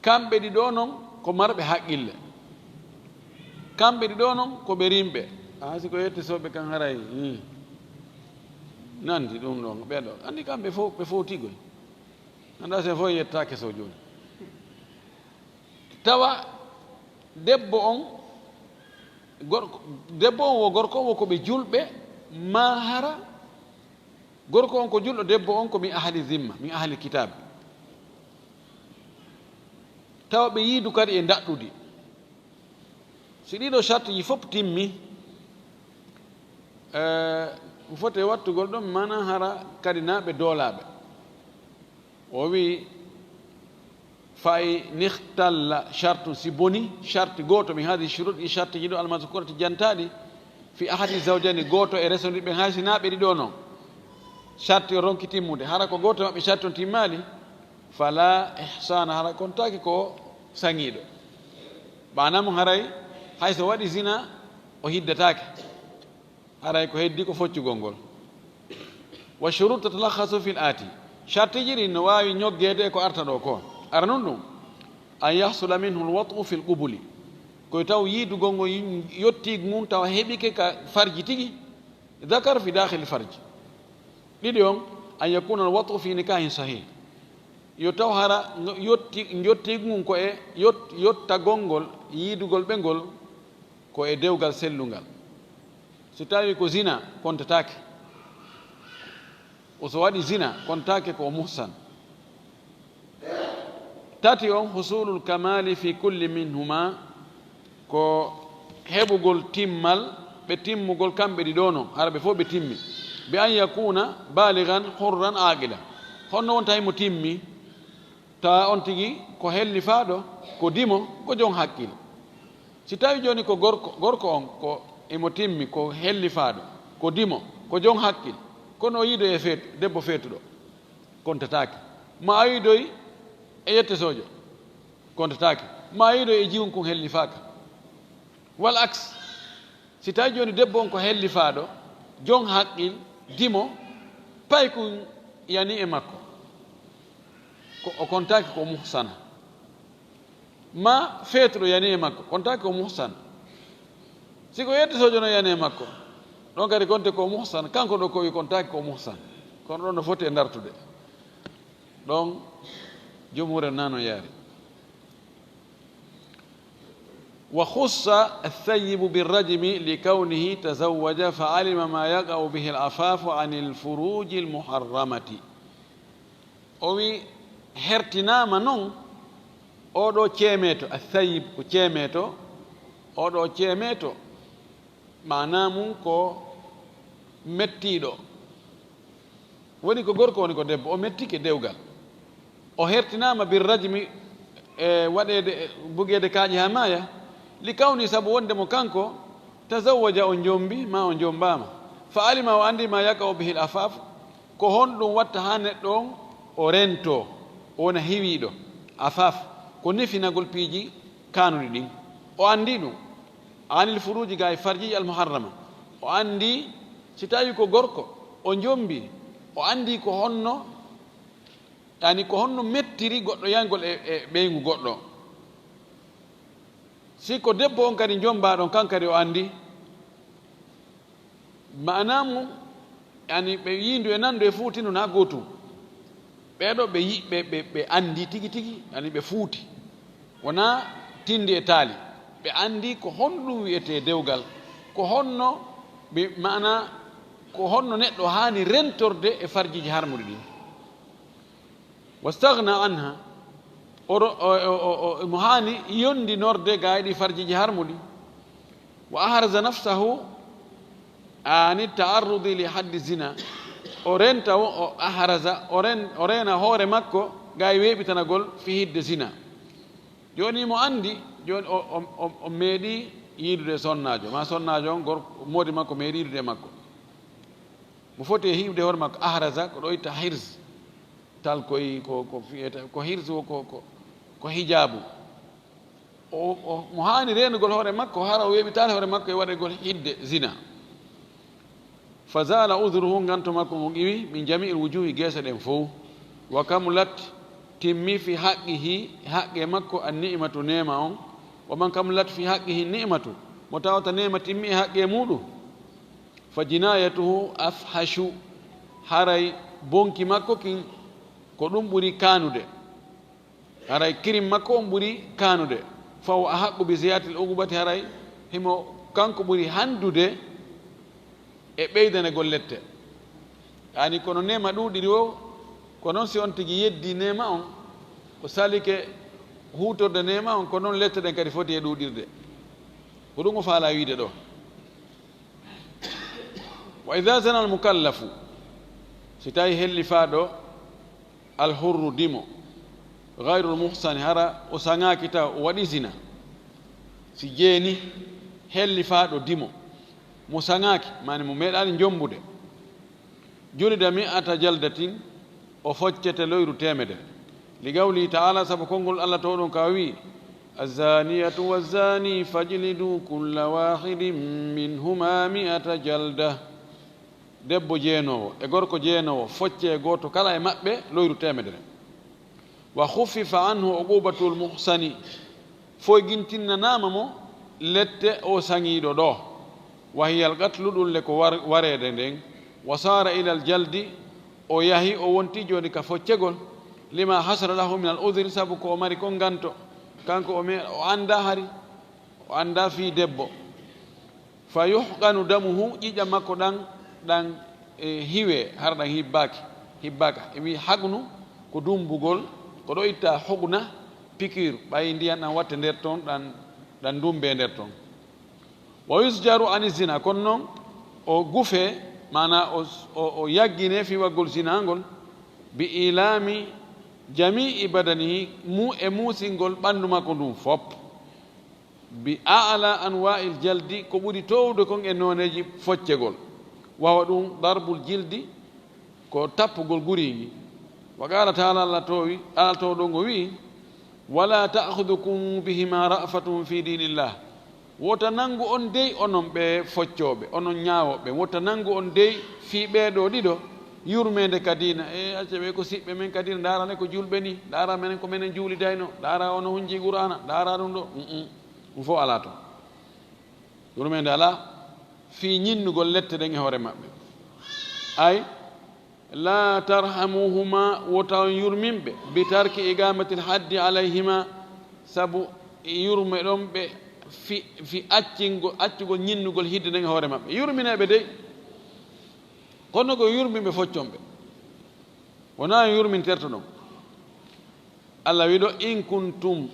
Kamɓe ɗiɗo non ko marɓe haqqille. Kamɓe ɗiɗo non ko ɓe rimɓe. A si ko yettisooɓe kan haray, hmm. Nandi ɗum ɗon, ɓeeɗo. Anndi kamɓe fof, ɓe fowtigoy. Annda sen fof yettaake so jooni. Tawa debbo on, gorko, debbo on wo gorko on wo ko ɓe julɓe, maa hara gorko on ko julɗo, debbo on ko min ahli zimma, min ahli kitab. Tawa ɓe yiidu kadi e ndaɗɗudi. Si ɗiɗo shartiji fof timmi, eh, ɗum foti e wattugol ɗon, mana hara kadi naa ɓe doolaaɓe. O wi, "Fa in ikhtalla shartun," si boni sharti gooto, "min hadhihi shurut," ɗi shartiji ɗo, "al-mazkurati," jantaaɗi, "fi ahadi zawjayni," gooto e resondirɓe, hay si naa ɓe ɗiɗo non, sharti o ronki timmude, hara ko gooto maɓɓe sharti on timmaali, "fala ihsana," hara kontaaki ko saŋiiɗo. Maanaa mum haray, hay so waɗi zina, o hiddataake. Haray ko heddi ko foccugol ngol. "Wa shurut tatalakhasu fil aati." Shartiji ɗin no waawi ñoggeede e ko arta ɗo ko. Aranun ɗum, "an yahsula minhu al-wat'u fil qubuli." Ko taw yiidugol ngol yottiigu ngun tawa heɓike ka farji tigi, dhakar fi dakhil farji. Ɗiɗi on, "an yakuna al-wat'u fi nikahin sahih." Yo taw hara ngo yotti-, yottiigu ngun ko e yot-, yottagol ngol, yiidugol ɓe ngol, ko e dewgal sellungal. Si tawi ko zina, kontataake. O so waɗi zina, kontataake ko o muhsan. Tati on, husulul kamali fi kulli minhuma, ko heɓugol timmal, ɓe timmugol kamɓe ɗiɗo non, hara ɓe fof ɓe timmi. Bi an yakuna balighan hurran aqila. Honno wonta himo timmi? Tawa on tigi ko hellifaaɗo, ko dimo, ko jon hakkil. Si tawi jooni ko gorko, gorko on ko imo timmi, ko hellifaaɗo, ko dimo, ko jon hakkil, kono o yiidoy e feet-, debbo feetuɗo, kontataake. Ma o yiidoy e yettesojo, kontataake. Ma o yiidoy e jiwun kun hellifaaka. Wal aks, si tawi jooni debbo on ko hellifaaɗo, jon haqqil, dimo, paykun yani e makko, ko o kontaaki ko muhsana. Ma feetuɗo yani e makko, kontaaki ko muhsana. Si ko yettisoojo no yani e makko, ɗon kadi konte ko muhsana, kanko ɗo ko wi kontaaki ko muhsana. Kono ɗon no foti e dartude. Ɗon jumhuure nano yaari. وخص الثيب بالرجم لكونه تزوج فعلم ما يقع به العفاف عن الفروج المحرمة. O wi, hertinaama noon oɗo ceemeeto, athayib ko ceemeeto, oɗo ceemeeto, maanaa mum ko mettiiɗo. Woni ko gorko, woni ko debbo, o mettike dewgal. O hertinaama bir rajmi, e waɗeede, bugeede kaaƴe haa maaya, li kawni, sabu wonde mo kanko, tazawwaja, o jombi, ma o jombaama. Fa alima, o anndi, ma yaqa'u bihil afaf, ko honɗum watta haa neɗɗo on o rento, o wona hiwiiɗo. Afaf, ko nefinagol piiji kaanuɗi ɗin. O anndi ɗum. Anil furuji, ga e farjiji al muharrama. O anndi, si tawi ko gorko, o jombi, o anndi ko honno, yani ko honno mettiri goɗɗo yahgol e, e ɓeyngu goɗɗo. Si ko debbo on kadi jomba ɗon, kan kadi o anndi. Maanaa mum, yani ɓe yiindu e nandu e fuutinu na gootum. Ɓeeɗo ɓe yi-, ɓe, ɓe, ɓe anndi tigi tigi, yani ɓe fuuti. Wonaa tindi e taali. Ɓe anndi ko honɗum wi'etee dewgal. Ko honno, ɓe, maanaa, ko honno neɗɗo haani rentorde e farjiji harmuɗi ɗin. Wastaghna anha, o ro-, o, o, o, o, mo haani yondinorde ga e ɗi farjiji harmuɗi. Wa ahraza nafsahu ani ta'arrudi li haddi zina. O renta o, o ahraza, o ren-, o reena hoore makko ga e weeɓitanagol fi hidde zina. Jooni mo anndi, jooni o, o, o, o meeɗi yiidude sonnaajo, ma sonnaajo on, gor-, moodi makko meeɗi yiidude e makko. Mo foti e hiiwde hoore makko, ahraza, ko ɗo itta hirz. Talkoy ko, ko fiyeta, ko hirz o, ko, ko, ko hijaabu. O, o, mo haani reenugol hoore makko, hara o weeɓitaali hoore makko e waɗegol hidde zina. Fa zala udhruhu, nganto makko ngon iwi, min jami'il wujuhi, geese ɗen fow. Wa kamulat, timmi, fi haqqihi, haqqe makko, an ni'matu, neema on. Wa man kamulat fi haqqihi ni'matu, mo tawata neema timmi e haqqe muuɗum. Fa jinayatuhu afhashu, haray bonki makko kin ko ɗum ɓuri kaanude. Haray kirim makko on ɓuri kaanude. Fa huwa ahaqqu bi ziyadatil uqubati, haray himo kanko ɓuri handude e ɓeydanegol lette. Yani kono neema ɗuuɗiri o, ko noon si on tigi yeddi neema on, o salike huutorde neema on, ko noon lette ɗen kadi foti e ɗuuɗirde. Ko ɗum o faala wiide ɗo. Wa idha zana al mukallafu, si tawi hellifaaɗo al hurru dimo, ghayrul muhsani, hara o saŋaaki taw o waɗi zina. Si jeeni hellifaaɗo dimo, mo saŋaaki, mani mo meeɗaani jombude, julida mi'ata jaldatin, o foccete loyru teemedere. Li qawlihi ta'ala, sabu konngol Allah towɗon ka o wi'i, "Azzaaniyatu wazzaani fajlidu kulla waahidin minhumaa mi'ata jalda." Debbo jeenoowo e gorko jeenoowo, foccee gooto kala e maɓɓe loyru teemedere. Wa khuffifa anhu uqubatul muhsani, foygintinnanaama mo lette o saŋiiɗo ɗo. Wa hiya al qatlu, ɗum le ko war-, wareede nden. Wa saara ila al jaldi, o yahi, o wonti jooni ka foccegol. Lima hasala lahu min al udhri, sabu ko o mari kon nganto. Kanko o me-, o anndaa hari, o anndaa fii debbo. Fa yuhqanu damuhu, ƴiiƴam makko ɗan, ɗan, e, hiwee, hara ɗan hibbaaki, hibbaaka. E wi'i haqnu ko dummbugol, ko ɗo itta huqna, piqûre, ɓay ndiyan ɗan watte nder ton, ɗan, ɗan dummbee nder ton. Wa yusjaru ani zina, kono non o gufee, maanaa o, o, o yagginee fii waggol zinaa ngol, bi ilami jami'i badanihi, mu-, e muusingol ɓanndu makko ndun fop. Bi a'la anwa'il jaldi, ko ɓuri toowude kon e nooneeji foccegol. Wa huwa ɗum darbul jildi, ko tappugol guriiji. Wa qala ta'ala, Allah toowi, Allah toowɗo ngo wi'i, "Wala ta'khudhukum bihima ra'fatun fi dinillah." Wota nangu on dey onon ɓe foccooɓe, onon ñaawooɓe. Wota nangu on dey fii ɓee ɗoo ɗiɗo yurmeende ka diina. E acca ɓe ko siɓɓe men ka diina, ndaara ne ko julɓe ni, ndaara menen ko menen juulidayno, ndaara ono hunji Qur'aana, ndaara ɗum ɗo. Mm-mm. Ɗum fof alaa toon. Yurmeende alaa fii ñinnugol lette ɗen e hoore maɓɓe. Ay, "La tarhamuhuma", wota on yurmin ɓe, "bi tarki iqamatil haddi alayhima", sabu yurme ɗon ɓe fi, fi accingo-, accugol ñinnugol hidde nden e hoore maɓɓe. Yurminee ɓe dey, kono ko yurminɓe foccon ɓe. Wonaa yurminterto ɗon. Allah wiɗo, "In kuntum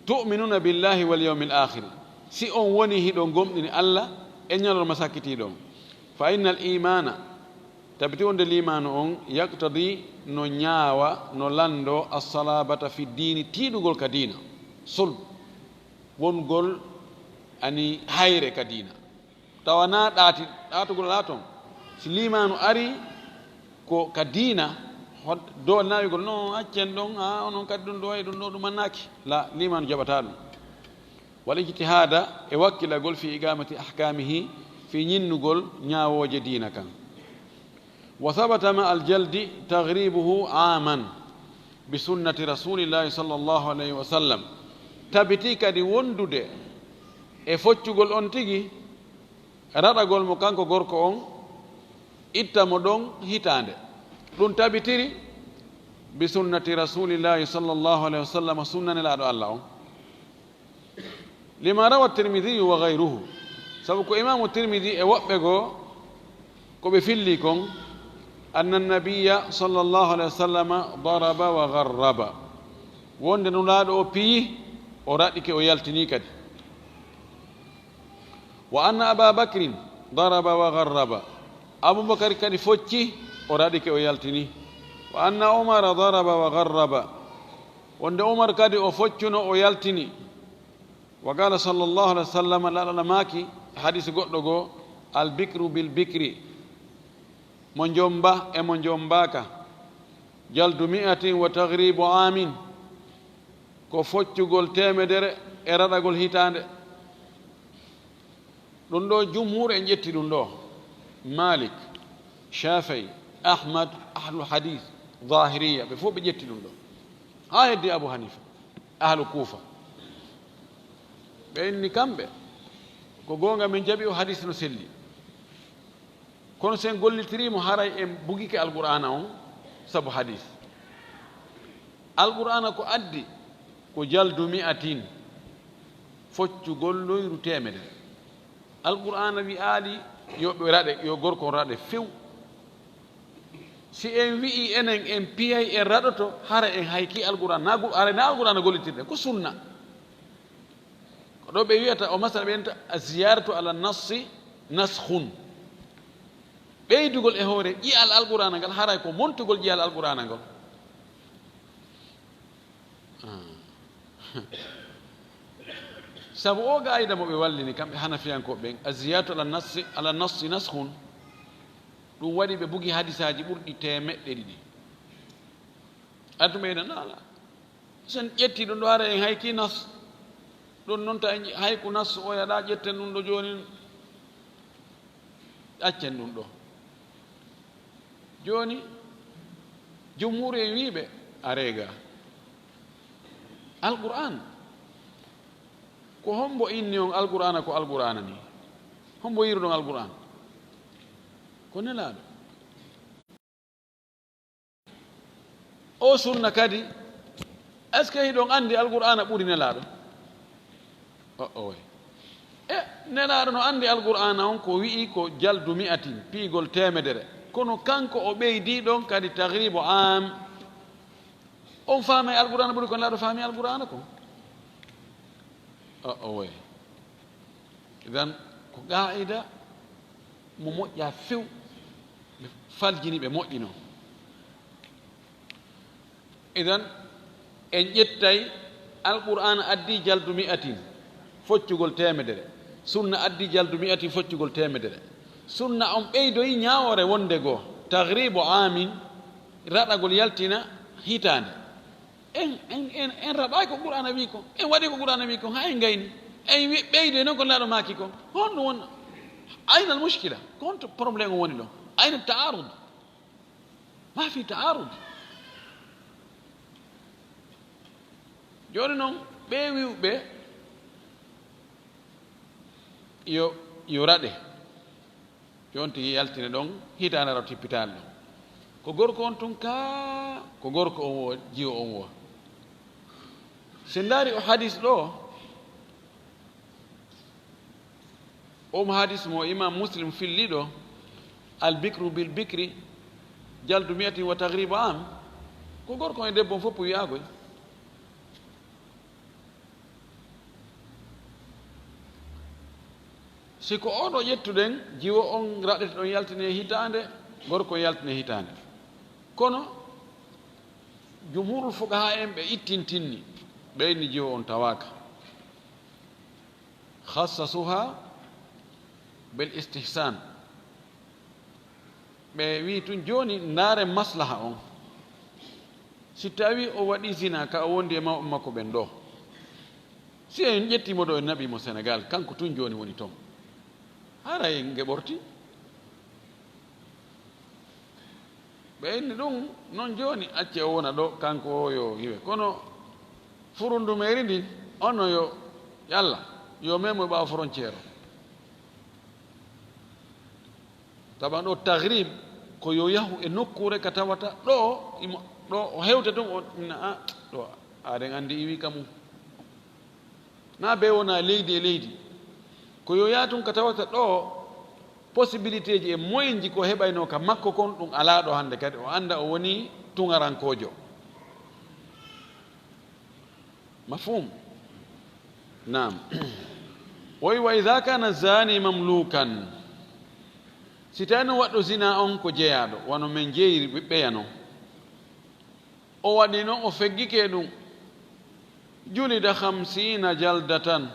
tu'minuna billahi wal yawmil akhir." Si on woni hiɗo gomɗini Allah e ñalorma sakkitiiɗo on. Fa innal imana, tabiti wonde liimaanu on, yaqtadi, no ñaawa, no lanndo, assalabata fi diini, tiiɗugol ka diina. Sul, wongol ani hayre ka diina. Tawa na ɗaati, ɗaatugol alaa ton. Si liimaanu ari ko ka diina, hod-, doole na wi'ugol, "No, accen ɗon, a, onon kadi ɗum ɗo, e ɗum ɗo, ɗum annaaki." La, liimaanu jaɓataa ɗum. Wal ijtihaada, e wakkilagol, fi iqamati ahkaamihi, fi ñinnugol ñaawooje diina kan. Wa sabata ma al jaldi taghribuhu aaman bi sunnati rasulillahi sallallahu alayhi wa sallam. Tabiti kadi wondude e foccugol on tigi, raɗagol mo kanko gorko on, itta mo ɗon hitaande. Ɗum tabitiri bi sunnati rasulillahi sallallahu alayhi wa sallam, sunna Nelaaɗo Allah on. Lima rawa Tirmidhi wa ghayruhu, sabu ko Imaamu Tirmidhi e woɓɓe goo ko ɓe filli kon, anna nabiyya sallallahu alayhi wa sallam daraba wa gharraba, wonde Nulaaɗo o piyi, o raɗike, o yaltini kadi. Wa anna Aba Bakrin daraba wa gharraba, Abubakar kadi focci, o raɗike, o yaltini. Wa anna Umara daraba wa gharraba, wonde Umar kadi o foccuno, o yaltini. Wa qala sallallahu alayhi wa sallam, Nelaaɗo maaki, hadis goɗɗo goo, "Al bikru bil bikri, mo jomba e mo jombaaka, jaldu mi'atin wa taghribu aamin, ko foccugol teemedere e raɗagol hitaande." Ɗum ɗo jumhur en ƴetti ɗum ɗo. Malik, Shafi'i, Ahmad, ahlu hadis, Zahiriya, ɓe fof ɓe ƴetti ɗum ɗo. Haa heddi Abu Hanifa, ahlu Kufa. Ɓe inni kamɓe, ko goonga, min jaɓi o hadis no selli. Kono sen gollitiriimo, haray en bugike Alqur'aana on sabu hadis. Alqur'aana ko addi ko jaldu mi'atin, foccugol loyru teemedere. Alqur'aana wi'aali yo ɓe raɗe, yo gorko on raɗe few. Si en wi'i enen en piyay, en raɗoto, hara en haykii Alqur'aana, na gu-, hara na Alqur'aana gollitirɗen, ko sunna. Ko ɗo ɓe wi'ata, o masala ɓe wi'ata, "A ziyaratu ala nassi naskhun." Ɓeydugol e hoore ƴi'al Alqur'aana ngal, haray ko montugol ƴi'al Alqur'aana ngol. Ah. Sabu o qaayida mo ɓe wallini kamɓe Hanafiyankooɓe ɓen, "A ziyaratu ala nassi, ala nassi naskhun." Ɗum waɗi ɓe bugi hadisaaji ɓurɗi teemeɗɗe ɗiɗi. Aduna ɓeyda naala. Sen ƴetti ɗum ɗo, hara en haykii nas. Ɗum noon ta en hayku nas o yaɗa, ƴetten ɗum ɗo jooni, accen ɗum ɗo. Jooni, jumhuur en wiiɓe, a reega. Alqur'aan, ko hombo inni on Alqur'aana ko Alqur'aana ni? Hombo yiruɗon Alqur'aan? Ko Nelaaɗo. O sunna kadi, est-ce que hiɗon anndi Alqur'aana ɓuri Nelaaɗo? O, o, way. E, Nelaaɗo no anndi Alqur'aana on ko wi'i ko jaldu mi'atin, piigol teemedere. Kono kanko o ɓeydii ɗon kadi taghribu aam. On faamay Alqur'aana ɓuri ko Nelaaɗo faami Alqur'aana kon. O, o, way. Idan, ko qaa'ida mo moƴƴa few, ɓe faljini, ɓe moƴƴino. Idan, en ƴettay Alqur'aana addi jaldu mi'atin, foccugol teemedere. Sunna addi jaldu mi'atin, foccugol teemedere. Sunna on ɓeydoyi ñaawoore wonde goo, taghribu aamin, raɗagol yaltina hitaande. En, en, en, en raɓaay ko Qur'aana wi kon. En waɗi ko Qur'aana wi kon. Haa en ngayni. En wi-, ɓeydoy noon ko Nelaaɗo maaki kon. Honɗum woni? Ayna al mushkila? Ko honto problème o woni ɗo? Ayna taarud? Ma fi taarud. Jooni noon, ɓe wi'uɓe yo, yo raɗe. Jooni tigi yaltine ɗon, hitaande ara tippitaali ɗon. Ko gorko on tun kaa, ko gorko on wo, jiwo on wo. Si ndaari o hadis ɗo, On hadis mo Imam Muslim filli ɗo, "Al bikru bil bikri, jaldu mi'atin wa taghribu am." Ko gorko e debbo on fof wi'agoy. Si ko oɗo ƴettuɗen, jiwo on raɗete ɗon yaltine hitaande, gorko yaltine hitaande. Kono jumhurul fuqaha en ɓe ittintinni, ɓe inni jiwo on tawaaka. Khassasuha bil istihsan. Ɓe wi tun jooni ndaare maslaha on. Si tawi o waɗi zina ka o wondi e mawɓe makko ɓen ɗo, si en ƴetti mo ɗo, en naɓi mo Senegal, kanko tun jooni woni ton, haray nge ɓorti. Ɓe inni ɗum non jooni, acce o wona ɗo, kanko o yo hiwe. Kono furundu meeri ndin, ono yo yalla, yo memo ɓaawo frontière o. Tawa ɗo tagrib ko yo yahu e nokkuure ka tawata ɗo imo, ɗo o hewta tun, o inna, "A, ɗo aɗen anndi iwi ka mum." Na be wona leydi e leydi. Ko yo yaha tun ka tawata ɗo possibilité ji e moyen ji ko heɓaynoo ka makko kon, ɗum alaa ɗo hannde kadi. O annda o woni tuŋarankoojo. Mafhum? Naam. O wi, "Wa idha kana zani mamlukan." Si tawi no waɗɗo zina on ko jeyaaɗo, wano men jeyiri ɓe-, ɓeya non. O waɗi non, o feggike ɗum. Julida khamsina jaldatan.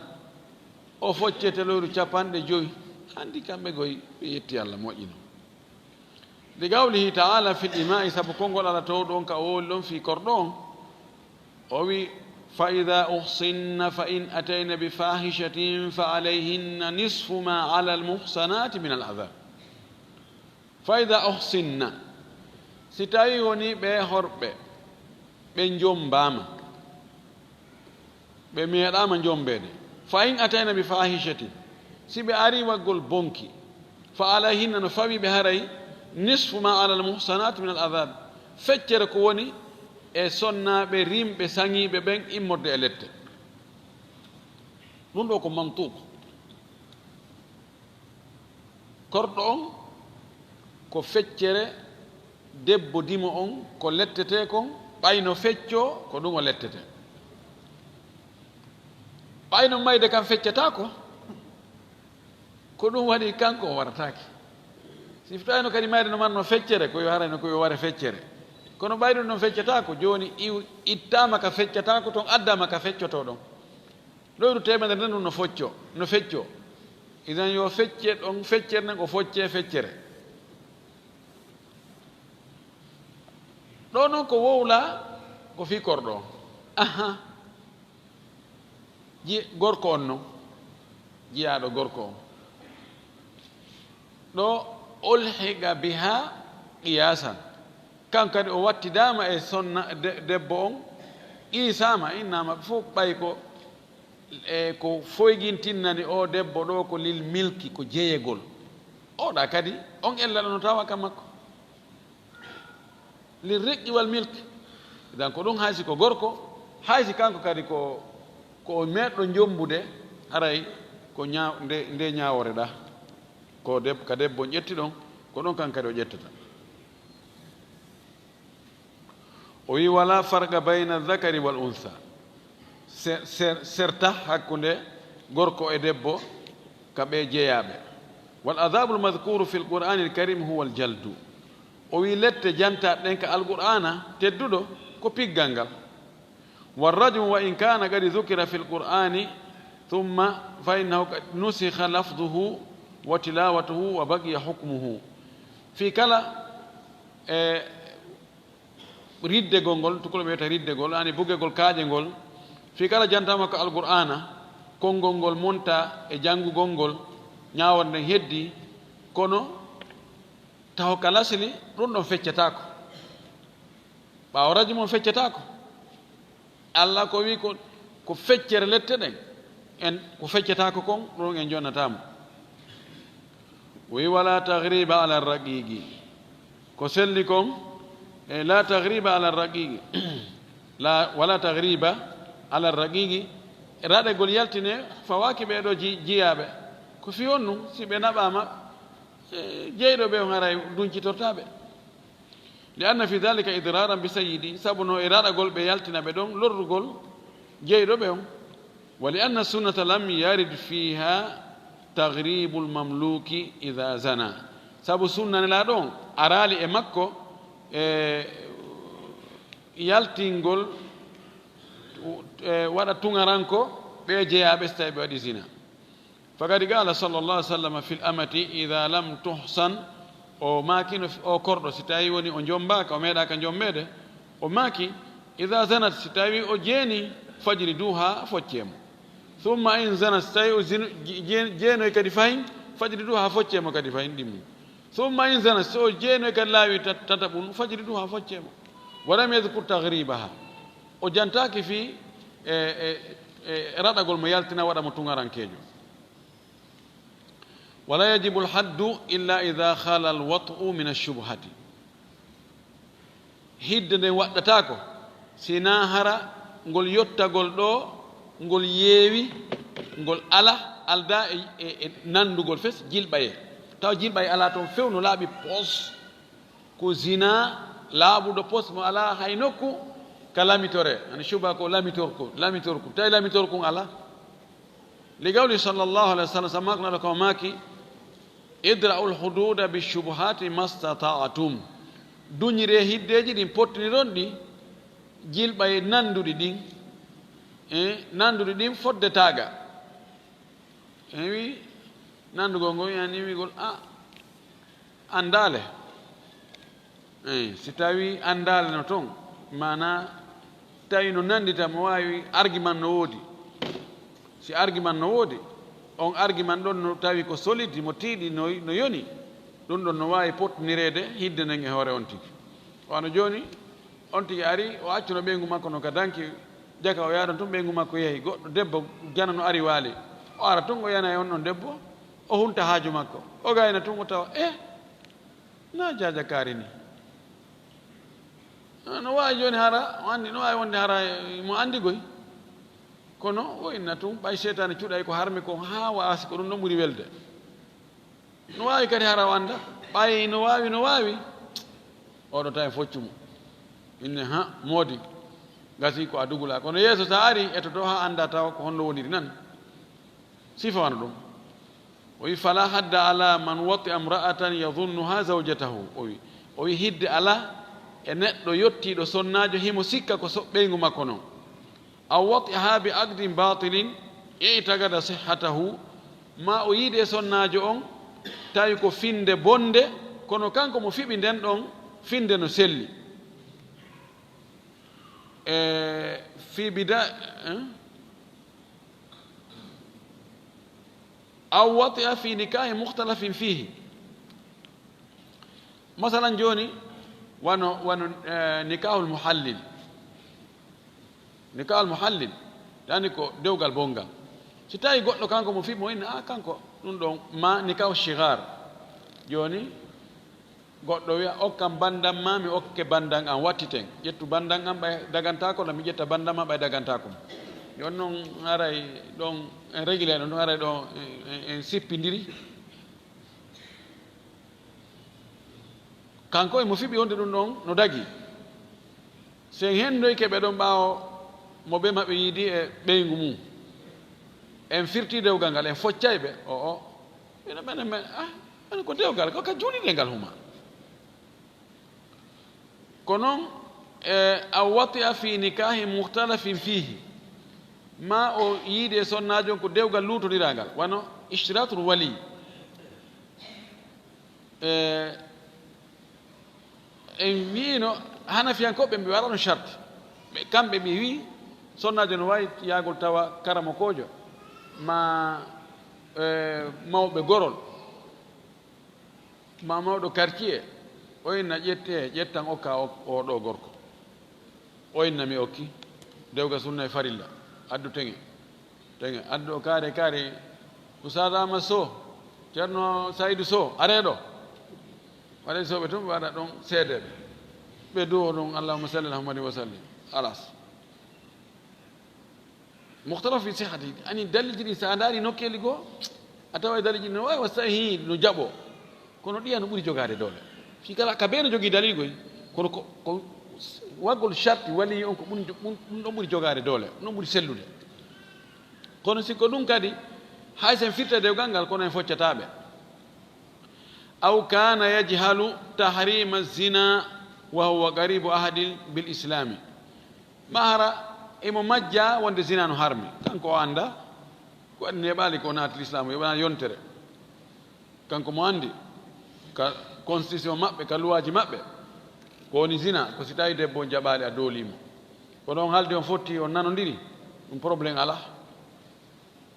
O foccete lewru capanɗe jowi. Hannde kamɓe goy ɓe yetti Allah moƴƴino. Li qawlihi ta'ala fil ima'i, sabu konngol Allah towɗo on ka o wowli ɗon fii korɗo on. O wi, "Fa idha uhsinna fa in atayna bi fahishatin fa alayhinna nisfu ma ala al muhsanati min al adhab." Fa idha uhsinna, si tawi woni ɓe horɓe, ɓe njombaama, ɓe meeɗaama njombeede. Fa in atayna bi fahishatin, si ɓe ari waggol bonki, fa alayhinna, no fawi ɓe haray, nisfu ma ala al muhsanati min al adhab, feccere ko woni e sonnaaɓe rimɓe saŋiiɓe ɓen immorde e lette. Ɗum ɗo ko mantuq. Korɗo on ko feccere, debbo dimo on ko lettete kon, ɓay no feccoo, ko ɗum o lettete. Ɓay no mayde kan feccataako, ko ɗum waɗi kanko o warataake. Si tawino kadi mayde no marno feccere, ko yo harayno ko yo ware feccere. Kono ɓay ɗum ɗon feccataako, jooni iw-, ittaama ka feccataako ton, addaama ka feccotoo ɗon. Lewru teemedere nden ɗum no focco, no fecco. Idan yo fecce ɗon feccere nden, o focce feccere. Ɗo non ko wowla ko fii korɗo on. Aha. Ji-, gorko on non. Jiyaaɗo gorko on. Ɗo ulhiqa biha qiyasan. Kan kadi o wattidaama e sonna de-, debbo on. Qiisaama, innaama fof ɓay ko e ko foygintinnani o debbo ɗo ko lil milki, ko jeyegol. Oɗa kadi, on ella ɗo no tawa ka makko. Lil riqqi wal milki. Idan ko ɗum hay si ko gorko, hay si kanko kadi ko, ko o meeɗɗo jombude, haray ko ñaaw-, nde, nde ñaawore ɗa. Ko deb-, ka debbo on ƴetti ɗon, ko ɗon kan kadi o ƴettata. O wi, "Wala farqa bayna dhakari wal untha." Se-, ser-, serta hakkunde gorko e debbo ka ɓe jeyaaɓe. "Wal adhabul madhkuru fil Qur'anil Karim huwa al jaldu." O wi, "Lette jantaaɗe ɗen ka Alqur'aana tedduɗo ko piggal ngal. Wal rajmu wa in kana qad dhukira fil Qur'ani thumma fa innahu qad nusikha lafdhuhu wa tilawatuhu wa baqiya hukmuhu." Fii kala, e, riddegol ngol, tukulɓe wiyata riddegol, ani bugegol kaaƴe ngol, fii kala jantaama ko Alqur'aana, konngol ngol monta e janngugol ngol, ñaawore nden heddi, kono taho ka lasli, ɗum ɗon feccataako. Ɓaawo rajmu on feccataako. Allah ko wi ko, ko feccere lette ɗen, en ko feccataako kon, ɗum en jonnataa mo. O wi, "Wala taghriba ala raqiqi." Ko selli kon, e, "La taghriba ala raqiqi." La, "Wala taghriba ala raqiqi." Raɗegol yaltine fawaaki ɓee ɗo ji-, jiyaaɓe. Ko fii on nun, si ɓe naɓaama, e, jeyɗo ɓe on haray duncitortaa ɓe. Li anna fi dhalika idraran bi sayyidi, sabu no e raɗagol ɓe yaltina ɓe ɗon lorrugol jeyɗo ɓe on. Wa li anna sunnata lam yarid fiha taghribul mamluki idha zana. Sabu sunna Nelaaɗo on araali e makko, e, yaltingol, e, waɗa tuŋaranko ɓe jeyaaɓe si tawi ɓe waɗi zina. Faqad qala sallallahu alaihi wasallam fil amati idha lam tuhsan, o maaki no, o korɗo, si tawi woni o jombaaka, o meeɗaaka jombeede, o maaki, idha zanat, si tawi o jeeni, fajliduha, foccee mo. Thumma in zanat, si tawi o zinu-, je-, je-, jeenoy kadi fahin, fajliduha, foccee mo kadi fahin ɗimmo. Thumma in zanat, si o jeenoy kadi laawi tat-, tataɓun, fajliduha, foccee mo. Wa lam yadhkur taghribaha. O jantaaki fii, e, e, e, raɗagol mo yaltina waɗa mo tuŋarankeejo. Wala yajibu alhaddu illa idha khala alwat'u min ashubhati. Hidde nden waɗɗataako, si naa hara ngol yottagol ɗo, ngol yeewi, ngol ala, aldaa e, e, e nandugol fes jilɓaye. Taw jilɓaye alaa toon few no laaɓi pos. Ko zina laaɓuɗo pos mo alaa hay nokku ka lamitore. Ani shuba ko lamitorku, lamitorku. Tawi lamitorku alaa. Li qawli sallallahu alaihi wasallam, sama ko naɗa ko maaki, idra'ul hududa bi shubuhati mastata'tum. Duñire hiddeeji ɗin pottiniron ɗi jilɓa e nanduɗi ɗin. E nanduɗi ɗin fodde taaga. En wi nandugol ngol yani wiigol a anndaale. Eyi, si tawi anndaale no toon, maanaa tawi no nanndita, mo waawi argument no woodi. Si argument no woodi, on argument ɗon no tawi ko solide, mo tiiɗi, no, no yoni, ɗum ɗon no waawi pottinireede hidde nden e hoore on tigi. Wano jooni, on tigi ari, o accuno ɓeyngu makko no ka danki, jaka o yaadan tun, ɓeyngu makko yehi. Goɗɗo debbo jana no ari waali. O ara tun, o yana e on ɗon debbo, o hunta haaju makko. O gayna tun, o tawa, eh, na jaaja kaari ni. No waawi jooni hara, o anndi, no waawi wonde hara mo anndi goy. Kono o inna tun, ɓay seytaane cuɗay ko harmi kon haa waasi ko ɗum ɗon ɓuri welde. No waawi kadi hara o annda, ɓay no waawi, no waawi. Oɗo tawi foccu mo. Inne ha, moodi, gasi ko a dugula. Kono yeeso sa ari, etoto ha annda tawa ko honno woniri nan. Sifa wano ɗum. O wi, "Fala hadda ala man wati'a imra'atan yadhunnuha zawjatahu." O wi, o wi, "Hidde ala e neɗɗo yottiiɗo sonnaajo himo sikka ko so-, ɓeyngu makko non. Aw wati'aha bi aqdin batilin i'taqada sihhatahu." Ma o yiide sonnaajo on, tawi ko finde bonde, kono kanko mo fiɓi nden ɗon finde no selli. E fi bida-, eh? Aw wati'a fi nikahi mukhtalafin fihi. Masalan, jooni, wano, wano, eh, nikahul muhallil. Nikahul muhallil, yani ko dewgal bongal. Si tawi goɗɗo kanko mo fiɓi mo inna, a, kanko, ɗum ɗon, ma nikahu shigar. Jooni, goɗɗo wiya, "Okkam banndam ma, mi okke banndam am, wattiten. Ƴettu banndam am, ɓay dagantaako, mi ƴetta banndam ma, ɓay dagantaako." Jooni non haray ɗon en régulé ɗon, ɗon haray ɗon en, en, en sippindiri. Kanko e mo fiɓi wonde ɗum ɗon no dagi. Si en hendoyke ɓe ɗon ɓaawo mo ɓe maɓɓe yiidi e ɓeyngu mum. En firti dewgal ngal, en foccay ɓe. O, o. Ɓe no ɓene men, ah, ɓene ko dewgal, ko ka juulirde ngal huma. Ko non, e, aw wati'a fi nikahi mukhtalafin fihi. Ma o yiide sonnaajo on ko dewgal luutodirangal, wano ishtiratul wali. E, en wiino Hanafiyankooɓe ɓe waɗano charte. Ɓe, kamɓe ɓe wi sonnaajo no waawi yaagol tawa karamokoojo ma, e, mawɓe gorol. Ma mawɗo quartier, o inna ƴette, ƴettan okka o, o ɗo gorko. O inna mi okki. Dewgal sunna e farilla. Addu teŋe. Teŋe. Addu o kaare, kaare. Oustaz Ahmad Sow, Ceerno Saydu Sow, aree ɗo. Waɗa e soɓe tun, ɓe waɗa ɗon seedeeɓe. Ɓe duwo ɗon, "Allahumma salli ala Muhammadin wa sallim." Alas. Mukhtalaf fi sihhati, ani dalilji ɗi sa ndaari nokkeeli goo, A tawa e daliiji no waawi wasta hii no jaɓo, kono ɗiya no ɓuri jogaade doole. Fii kala ka bee no jogii daliilu koy, kono ko, ko waggol sarti wali on ko ɓuri jo-, ɗum, ɗum ɗon ɓuri jogaade doole, ɗum ɗon ɓuri sellude. Kono si ko ɗum kadi, hay sen firta dewgal ngal, kono en foccataaɓe. Aw kana yajhalu tahrima zina wa huwa qaribu ahadin bil islami. Ma hara emo majja wonde zina no harmi, kanko o annda, ko waɗi neeɓaali ko naati lislaam, yoɓana yontere. Kanko mo anndi ka constitution maɓɓe, ka luwaaji maɓɓe, ko woni zina, ko si tawi debbo on jaɓaali a doolii mo. Kono on haaldi on fotti, on nanondiri, ɗum problème alaa.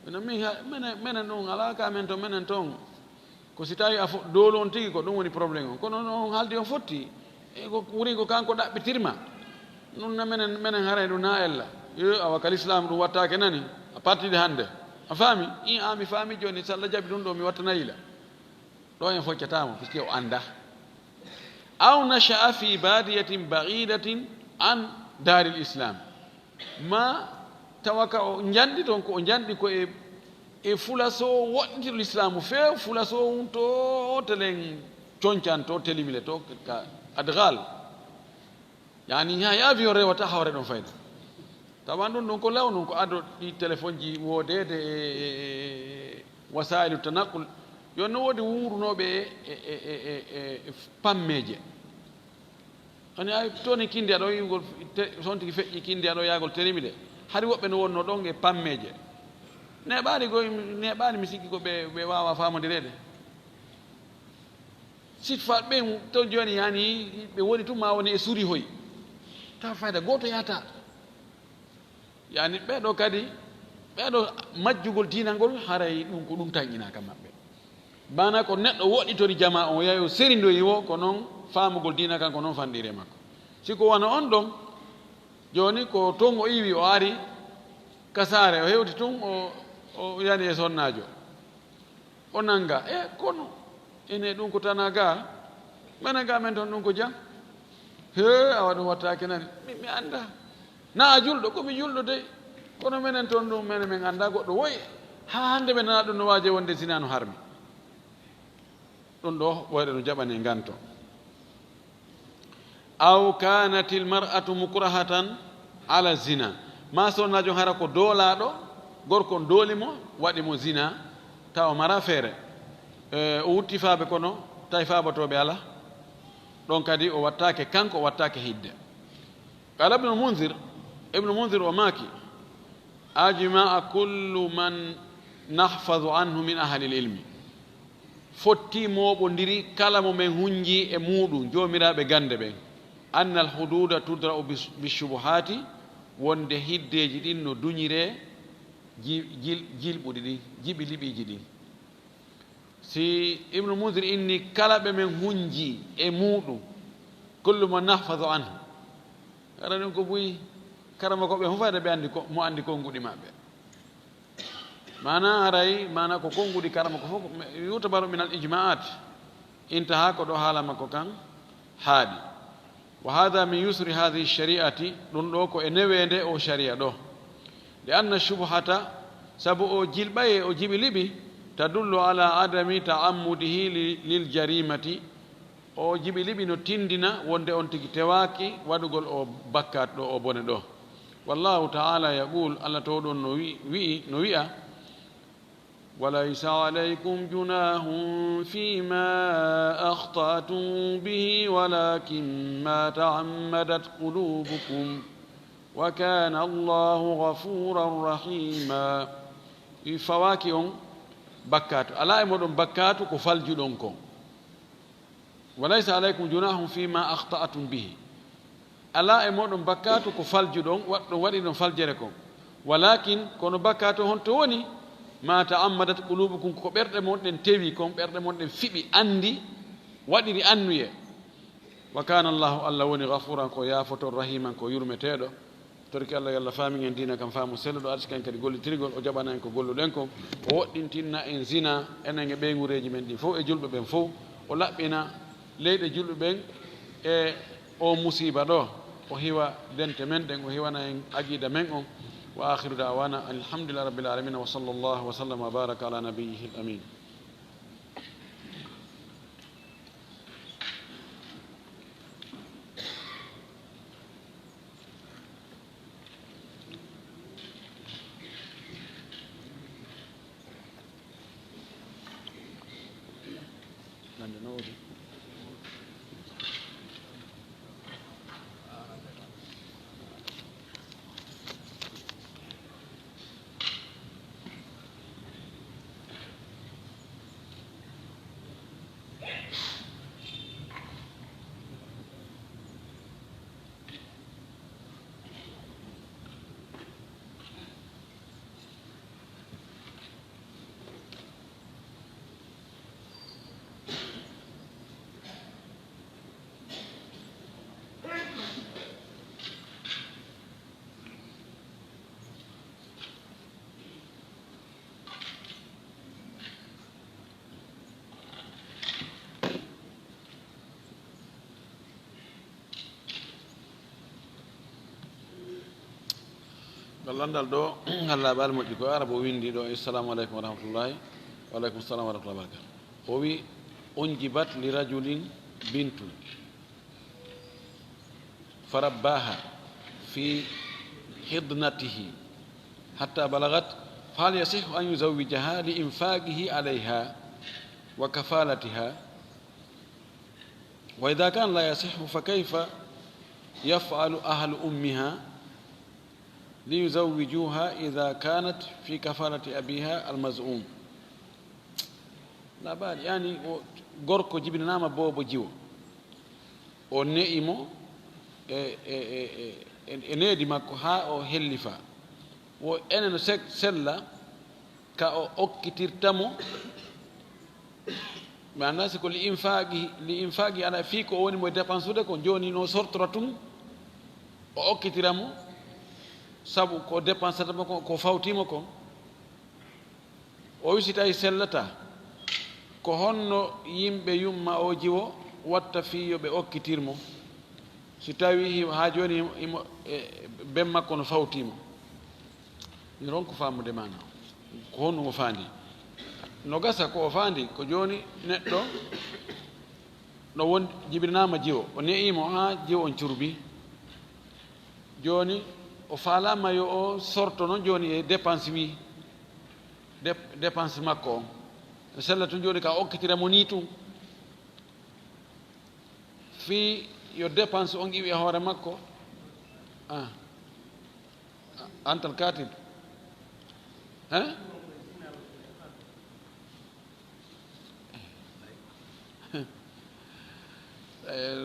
Minen, min ha-, minen, minen ɗum alaa ka men to, minen toon. Ko si tawi a fo-, doolu on tigi, ko ɗum woni problème on. Kono on haaldi on fotti, e ko wuri ko kanko ɗaɓɓitirma. Ɗum na minen, minen haray ɗum na ella. Yo, awa ka lislaam ɗum wattaake nani, a partir de hannde. A faami? I, a mi faami jooni, so Allah jaɓi ɗum ɗo, mi wattana yila. Ɗo en foccataama, puisque o annda. Aw nasha'a fi badiyatin ba'idatin an daril islam. Ma tawa ka o njanɗi toon, ko o njanɗi ko e, e fulaso woɗɗitiɗo lislaamu feew, fulaso wun to telen concan to telimile to ka adgal. Yani hay avion rewata hawre ɗon fayda. Tawan ɗum ɗum ko law ɗum ko ado ɗi téléphone ji woodeede e, e, e, e wasailu tanaqul. Yo no woodi wuurunooɓe e, e, e, e, e, e pammeeje. Ani ay toni kindi aɗo yi'ugol te-, son tigi feƴƴi kindi aɗo yaagol terimide. Hari woɓɓe no wonno ɗon e pammeeje. Neɓaani go, neɓaani mi sikki ko ɓe, ɓe waawa faamondireede. Sit fa ɓen to jooni yani ɓe woni tuma woni e suri hoy. Tawa fayda gooto yahata. Yani ɓeɗo kadi, ɓeɗo majjugol diina ngol haray ɗum ko ɗum tanƴinaa ka maɓɓe. Bana ko neɗɗo woɗɗitori jama on, yahi o serindoyi wo, ko noon faamugol diina kan, ko noon fanɗiri e makko. Si ko wano on ɗon, jooni ko toon o iwi, o ari ka saare, o hewti tun, o, o yani e sonnaajo. O nannga, e kono, ene ɗum ko tana ga, menen ga men toon ɗum ko jam. He, awa ɗum wattaake nani, mi, mi annda. Na a julɗo, ko mi julɗo dey. Kono menen toon ɗum, menen min annda goɗɗo woy. Haa hannde min nana ɗum no waaje wonde zina no harmi. Ɗum ɗo, ɓooyɗe no jaɓane nganto. Aw kanatil mar'atu mukrahatan ala zina. Ma sonnaajo hara ko doolaaɗo, gorko on dooli mo, waɗi mo zina, tawa mara feere. E, o wutti faabe kono, tawi faabatooɓe ala. Ɗon kadi o wattaake kanko, o wattaake hidde. Qala Ibnul Munzir, Ibnu Munzir o maaki, ajma'a kullu man nahfazu anhu min ahlil ilmi. Fotti mooɓondiri kala mo men hunji e muuɗum, joomiraaɓe gannde ɓen. Annal huduuda tudra'u bis-, bishubuhaati, wonde hiddeeji ɗin no duñiree ji-, jil-, jilɓuɗi ɗin, jiɓi liɓiiji ɗin. Si Ibnu Munzir inni kala ɓe men hunji e muuɗum, kullu ma nahfazu anhu. Hara ɗum ko buy karama ko ɓe fof fayda ɓe anndi ko, mo anndi konnguɗi maɓɓe. Maana haray, maana ko konnguɗi karama ko fof, yutabaru min al ijmaat. Intaha ko ɗo haala makko kan haaɗi. Wa hadha min yusri hadhihi shari'ati, ɗum ɗo ko e neweende o shari'a ɗo. Li anna shubhata, sabu o jilɓaye o jiɓi liɓi, tadullu ala adami ta'ammudihi li-, lil jarimati, o jiɓi liɓi no tindina wonde on tigi tewaaki waɗugol o bakkat ɗo, o bone ɗo. Wallahu ta'ala yaqul, Allah to ɗon no wi-, wi'i, no wi'a, walaysa alaykum junahun fima akhta'tum bihi walakin ma ta'ammadat qulubukum wa kana Allahu ghafuran rahima. I fawaaki on bakkatu, alaa e moɗon bakkatu ko faljuɗon kon. Walaysa alaykum junahun fima akhta'tum bihi. Alaa e moɗon bakkatu ko faljuɗon, waɗɗon, waɗiɗon faljere kon. Walakin, kono bakkatu honto woni? Ma ta'ammadat qulubukum, ko ɓerɗe mon ɗen tewi kon, ɓerɗe mon ɗen fiɓi, andi, waɗiri annuye. Wa kana Allahu, Allah woni ghafuran, ko yaafoto, rahiman, ko yurmeteeɗo. Torki Allah, yo Allah faamin en diina kam faamu selluɗo, arsika en kadi gollitirgol, o jaɓana en ko golluɗen kon, o woɗɗintinna en zina, enen e ɓeyngureeji men ɗin fof, e julɓe ɓen fof, o laɓɓina leyɗe julɓe ɓen e o musiiba ɗo, o hiwa dente men ɗen, o hiwana en aqida men on. وآخر دعوانا أن الحمد لله رب العالمين، وصلى الله وسلم وبارك على نبيه الأمين. Ngal lanndal ɗo, Allah baal moƴƴi ko Arab o winndi ɗo, "Assalamu aleykum wa rahmatullahi." Wa aleykum salam wa rahmatullahi wa barakatuh. O wi, "Unjibat li rajulin bintun farabbaha fi hidnatihi hatta balagat, fahal yasihhu an yuzawwijaha li infaqihi alayha wa kafalatiha? Wa idha kana la yasihhu, fa kayfa yaf'alu ahlu ummiha li yuzawwijuha idha kanat fi kafalati abiha al-maz'um?" Labari, yani, o gorko jibinanama boobo jiwo. O ne'i mo e, e, e, e, e needi makko haa o hellifa. Wo enen no sek-, sella ka o okkitirta mo. Mi anndaa si ko li infaaqi, li infaaqi ala fii ko o woni mo e dépensude ko jooni no sortora tun, o okkitira mo, sabu ko dépensata mo ko, ko fawtii mo kon. O wi si tawi sellata, ko honno yimɓe yumma o jiwo watta fii yo ɓe okkitir mo? Si tawi hi-, haa jooni himo, himo, e, ben makko no fawtii mo. Mi ronku faamude maana. Ko honno o faandi? No gasa ko o faandi, ko jooni neɗɗo no won, jibinama jiwo, o ne'i mo haa jiwo on curbi. Jooni o faalama yo o sorto non jooni e dépense wi, dép-, dépense makko on. No sella tun jooni ka okkitira mo ni tun. Fii yo dépense on iwi e hoore makko. Ah. Antal katib. Hein? Eh,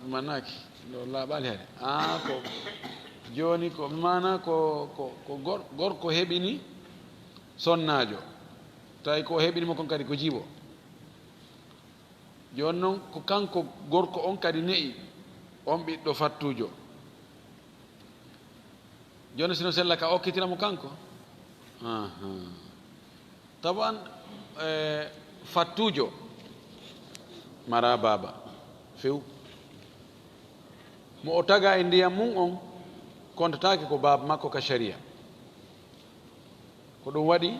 manaki, ɗo laaɓaali hade. Ah, ko jooni ko maana ko, ko, ko gor-, gorko heɓini sonnaajo. Tawi ko heɓini mo kon kadi ko jiwo. Jooni non ko kanko gorko on kadi ne'i on ɓiɗɗo fattuujo. Jooni sino sella ka okkitira mo kanko? Aha. Taban, eh, fattuujo mara baaba few. Mo o taga e ndiyam mum on, kontataake ko baaba makko ka sharia. Ko ɗum waɗi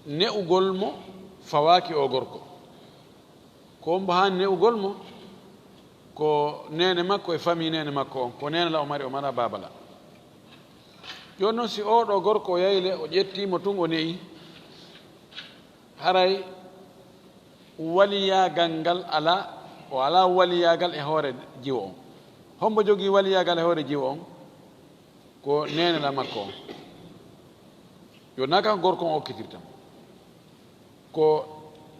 ne'ugol mo fawaaki o gorko. Ko hombo haani ne'ugol mo? Ko neene makko e famille neene makko on. Ko neene la o mari, o mara baaba la. Jooni non si oo ɗoo gorko o yahi le, o ƴettii mo tun o ne'i, haray waliyaagal ngal alaa, o alaa waliyaagal e hoore jiwo on. Hombo jogii waliyaagal e hoore jiwo on? Ko neene la makko on. Yo naka gorko on okkitirta mo. Ko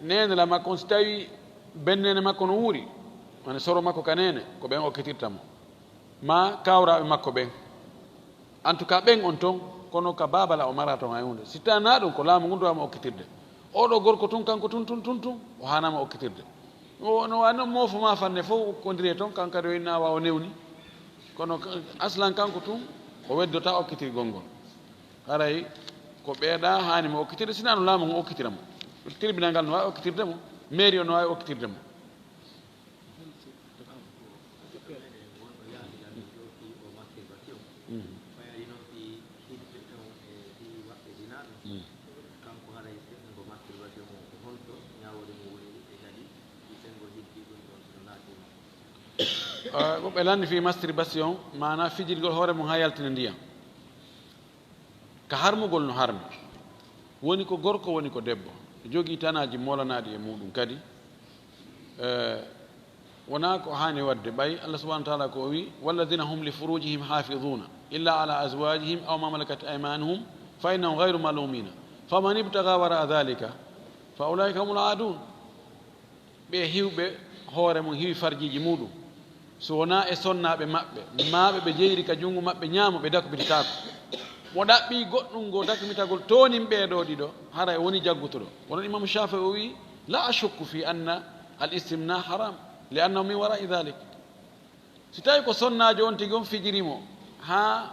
neene la makko on, si tawi ben neene makko no wuuri, wano soro makko ka neene, ko ɓen okkitirta mo. Maa kawraaɓe makko ɓen. En tout cas, ɓen on ton, kono ka baaba la o mara ton hay huunde. Si tawaa naa ɗum, ko laamu ngun duwaa mo okkitirde. Oo ɗoo gorko tun, kanko tun, tun, tun, tun, o haanaa mo okkitirde. O, no wa-, no moofo maa fanne fof okkondiree ton, kanko kadi o inna wa o newni. Kono ka-, aslan kanko tun, o weddotaa okkitirgol ngol. Haray ko ɓeeɗa haani mo okkitirde, sinaa no laamu ngun okkitira mo. Tribunal ngal no waawi okkitirde mo, mairie o no waawi okkitirde mo. Mhm. Kanko haray senngo masturbation mum ko honto ñaawoore mum woni e kadi senngo heddi ɗum ɗon so naatiima? Eh, ko ɓe lanni fii masturbation, maanaa fijirgol hoore mum haa yaltina ndiyam. Ka harmugol no harmi. Woni ko gorko, woni ko debbo. Jogii tanaaji molanaaɗi e muuɗum kadi. Eh, wonaa ko haani waɗde, ɓay Allah subhanahu wa taala ko o wi, "Walladina hum li furujihim hafiduna, illa ala azwajihim aw ma malakat aymanuhum, fa innahum ghayru malumina. Faman ibtaga wara dhalika, fa ulaika humul adun." Ɓe hiwɓe hoore mum, hiwi farjiiji muuɗum, so wonaa e sonnaaɓe maɓɓe, maa ɓe ɓe jeyri ka junngo maɓɓe ñaamo, ɓe dakmitataako. Mo ɗaɓɓii goɗɗum ngo dakmitagol toonin ɓee ɗoo ɗiɗo, hara e woni jaggutuɗo. Kono Imam Shafii o wii, "La ashukku fi anna al istimna haram, li annahu min warai dhalik." Si tawi ko sonnaajo on tigi on fijiri mo, haa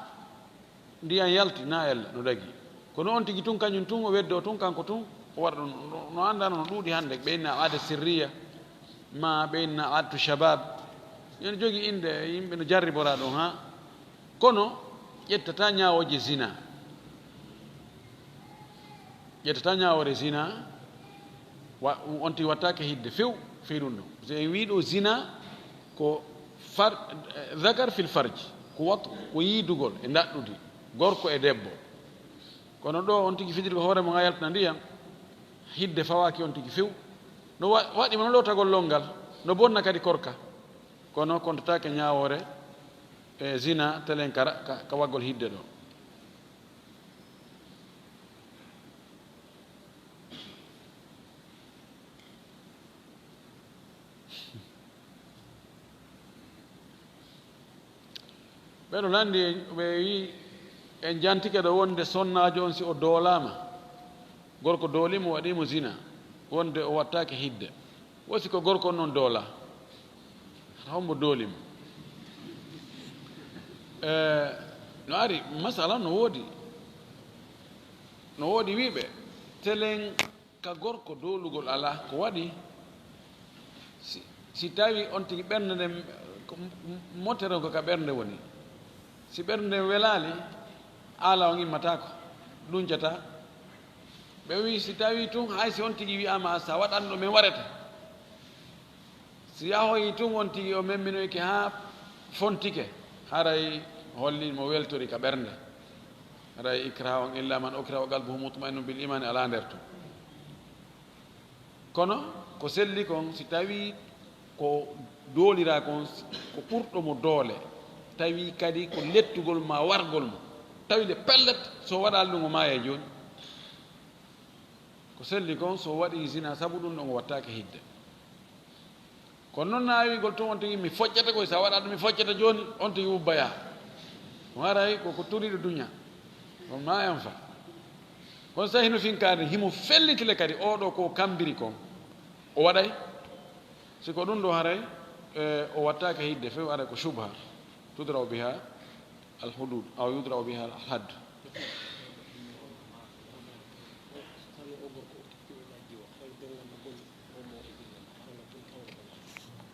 ndiyan yalti, na yalla no dagi. Kono on tigi tun, kañum tun, o weddoo tun, kanko tun, o waɗa ɗum. No, no anndaa no ɗuuɗi hannde, ɓe inna aada sirriya, ma ɓe inna aadatu shabab. Ina jogii innde, yimɓe no jarribora ɗum, haa. Kono ƴettata ñaawooje zina. Ƴettata ñaawoore zina, wa-, on tigi wattaake hidde few, fii ɗum ɗo. Parce que en wii ɗo zina ko far-, eh, zakar fil farj, ko wat-, ko yiidugol e ndaɗɗudi, gorko e debbo. Kono ɗo on tigi fijiri ko hoore mum haa yaltina ndiyam, hidde fawaaki on tigi few. No wa-, waɗi mo no lootagol lonngal, no bonna kadi korka. Kono kontataake ñaawoore e zina telen ka ra-, ka, ka waggol hidde ɗo. Ɓeɗo lanndi, ɓe wi en jantike ɗo wonde sonnaajo on, si o doolaama, gorko dooli mo, waɗi mo zina, wonde o wattaake hidde. Wosi ko gorko on non doola. Hombo dooli mo? Eh, no ari, masala no woodi. No woodi wiiɓe, telen ka gorko doolugol alaa ko waɗi. Si, si tawi on tigi ɓernde nden, ko m-, m-, motere on ko ka ɓernde woni. Si ɓernde nden welaali, aala on immataako, ɗuncataa. Ɓe wi, si tawi tun, hay si on tigi wi'aama, "Sa waɗan ɗo, min warete." Si yahoyi tun, on tigi o memminoyke haa fontike, haray holli mo weltori ka ɓernde. Haray ikraha on illa man ukriha wa qalbuhu mutma'innun bil imani alaa nder tun. Kono ko selli kon, si tawi ko dooliraa kon, ko ɓurɗo mo doole, tawi kadi ko lettugol ma wargol mo, tawi le pellet, so waɗaali ɗum o maaya jooni. Ko selli kon, so waɗi zina sabu ɗum ɗon, o wattaake hidde. Kono noon, na wiigol tun on tigi, "Mi foccata koy, sa waɗa ɗum, mi foccata jooni," on tigi wubba yaha. Ɗum haray ko, ko turiiɗo duña. On ma en fa. Kono so hino finkaade, himo felliti le kadi, oo ɗoo ko kambiri kon, o waɗay. Si ko ɗum ɗoo haray, eh, o wattaake hidde few, haray ko shubha. Tudra'u biha al hudud, aw yudra'u biha al hadd.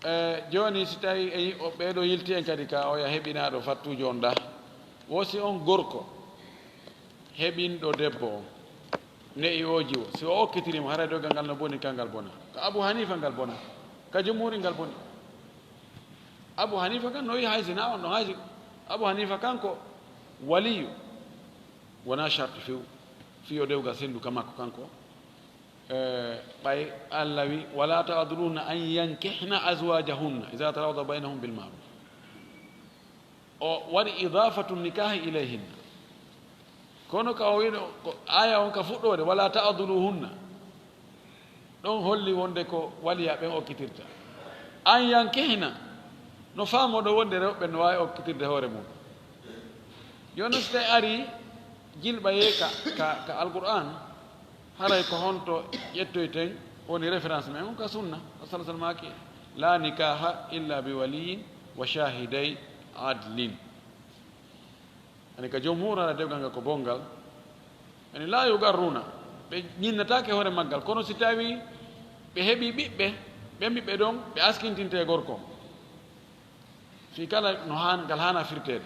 Eh, jooni, si tawi e, o, ɓee ɗoo yilti en kadi ka oya heɓinaaɗo fattuujo on ɗa, wo si on gorko heɓinɗo debbo on, ne'i oo jiwo, si o okkitiri mo, haray doggal ngal no boni, ka ngal bona. Ka Abu Hanifa ngal bona, ka jumhuri ngal boni. Abu Hanifa kan no wi'i hay si na on ɗon, hay si Abu Hanifa kanko waliyu, wonaa sharti few, fii o dewgal sendu ka makko kanko. Eh, ɓay Allah wi, "Wala ta'dhuluhunna an yankihna azwajahunna idha tarawdaw baynahum bil ma'ruf." O waɗi idafatu nikahi ilayhinna. Kono ka o wi'no, ko aya on ka fuɗɗoode, "Wala ta'dhuluhunna." Ɗon holli wonde ko waliya ɓen okkitirta. An yankihna, no faamoɗo wonde rewɓe no waawi okkitirde hoore mum. Jooni si tawi ari jilɓa yee ka, ka, ka Alqur'an, haray ko honto ƴettoyten woni référence men on ka sunna? Sallallahu alaihi wasallam maaki, "La nikaha illa bi waliyin wa shahiday adlin." Ani ka jomhur ala dewgal ngal ko bongal. Ani la yugarruna, ɓe ñinnataake hoore maggal. Kono si tawi ɓe heɓi ɓiɓɓe, ɓen ɓiɓɓe ɗon, ɓe askintinte e gorko. Fii kala no haan-, ngal haana firteede.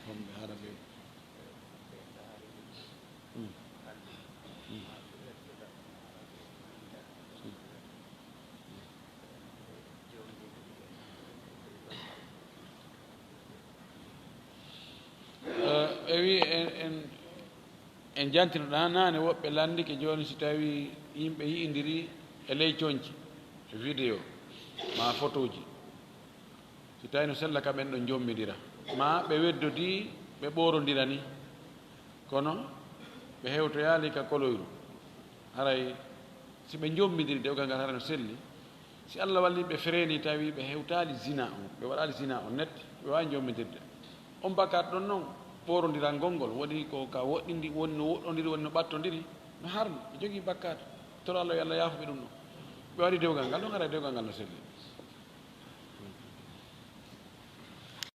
Homɓe hara ɓe. Mm. Mm. Eh, ɓe wi en, en, en jantinoɗaa naane, woɓɓe lanndike jooni, si tawi yimɓe yi'indiri e ley conci, e vidéo, ma fotooji, si tawi no sella ka ɓen ɗon njommidira, ma ɓe weddodii, ɓe ɓoorondira ni, kono ɓe hewtoyaali ka koloyru. Haray si ɓe njommidiri dewgal ngal, haray no selli. Si Allah walli ɓe fereeni tawi ɓe hewtaali zina on, ɓe waɗaali zina on net, ɓe waawi njommidirde. On bakkaat ɗon non, ɓoorondirangol ngol, woni ko ka woɗɗindi, woni no woɗɗondiri, woni no ɓattondiri, no harmi, ɓe jogii bakkaat. Toro Allah yo Allah yaafo ɓe ɗum ɗon. Ɓe waɗi dewgal ngal ɗon, haray dewgal ngal no selli.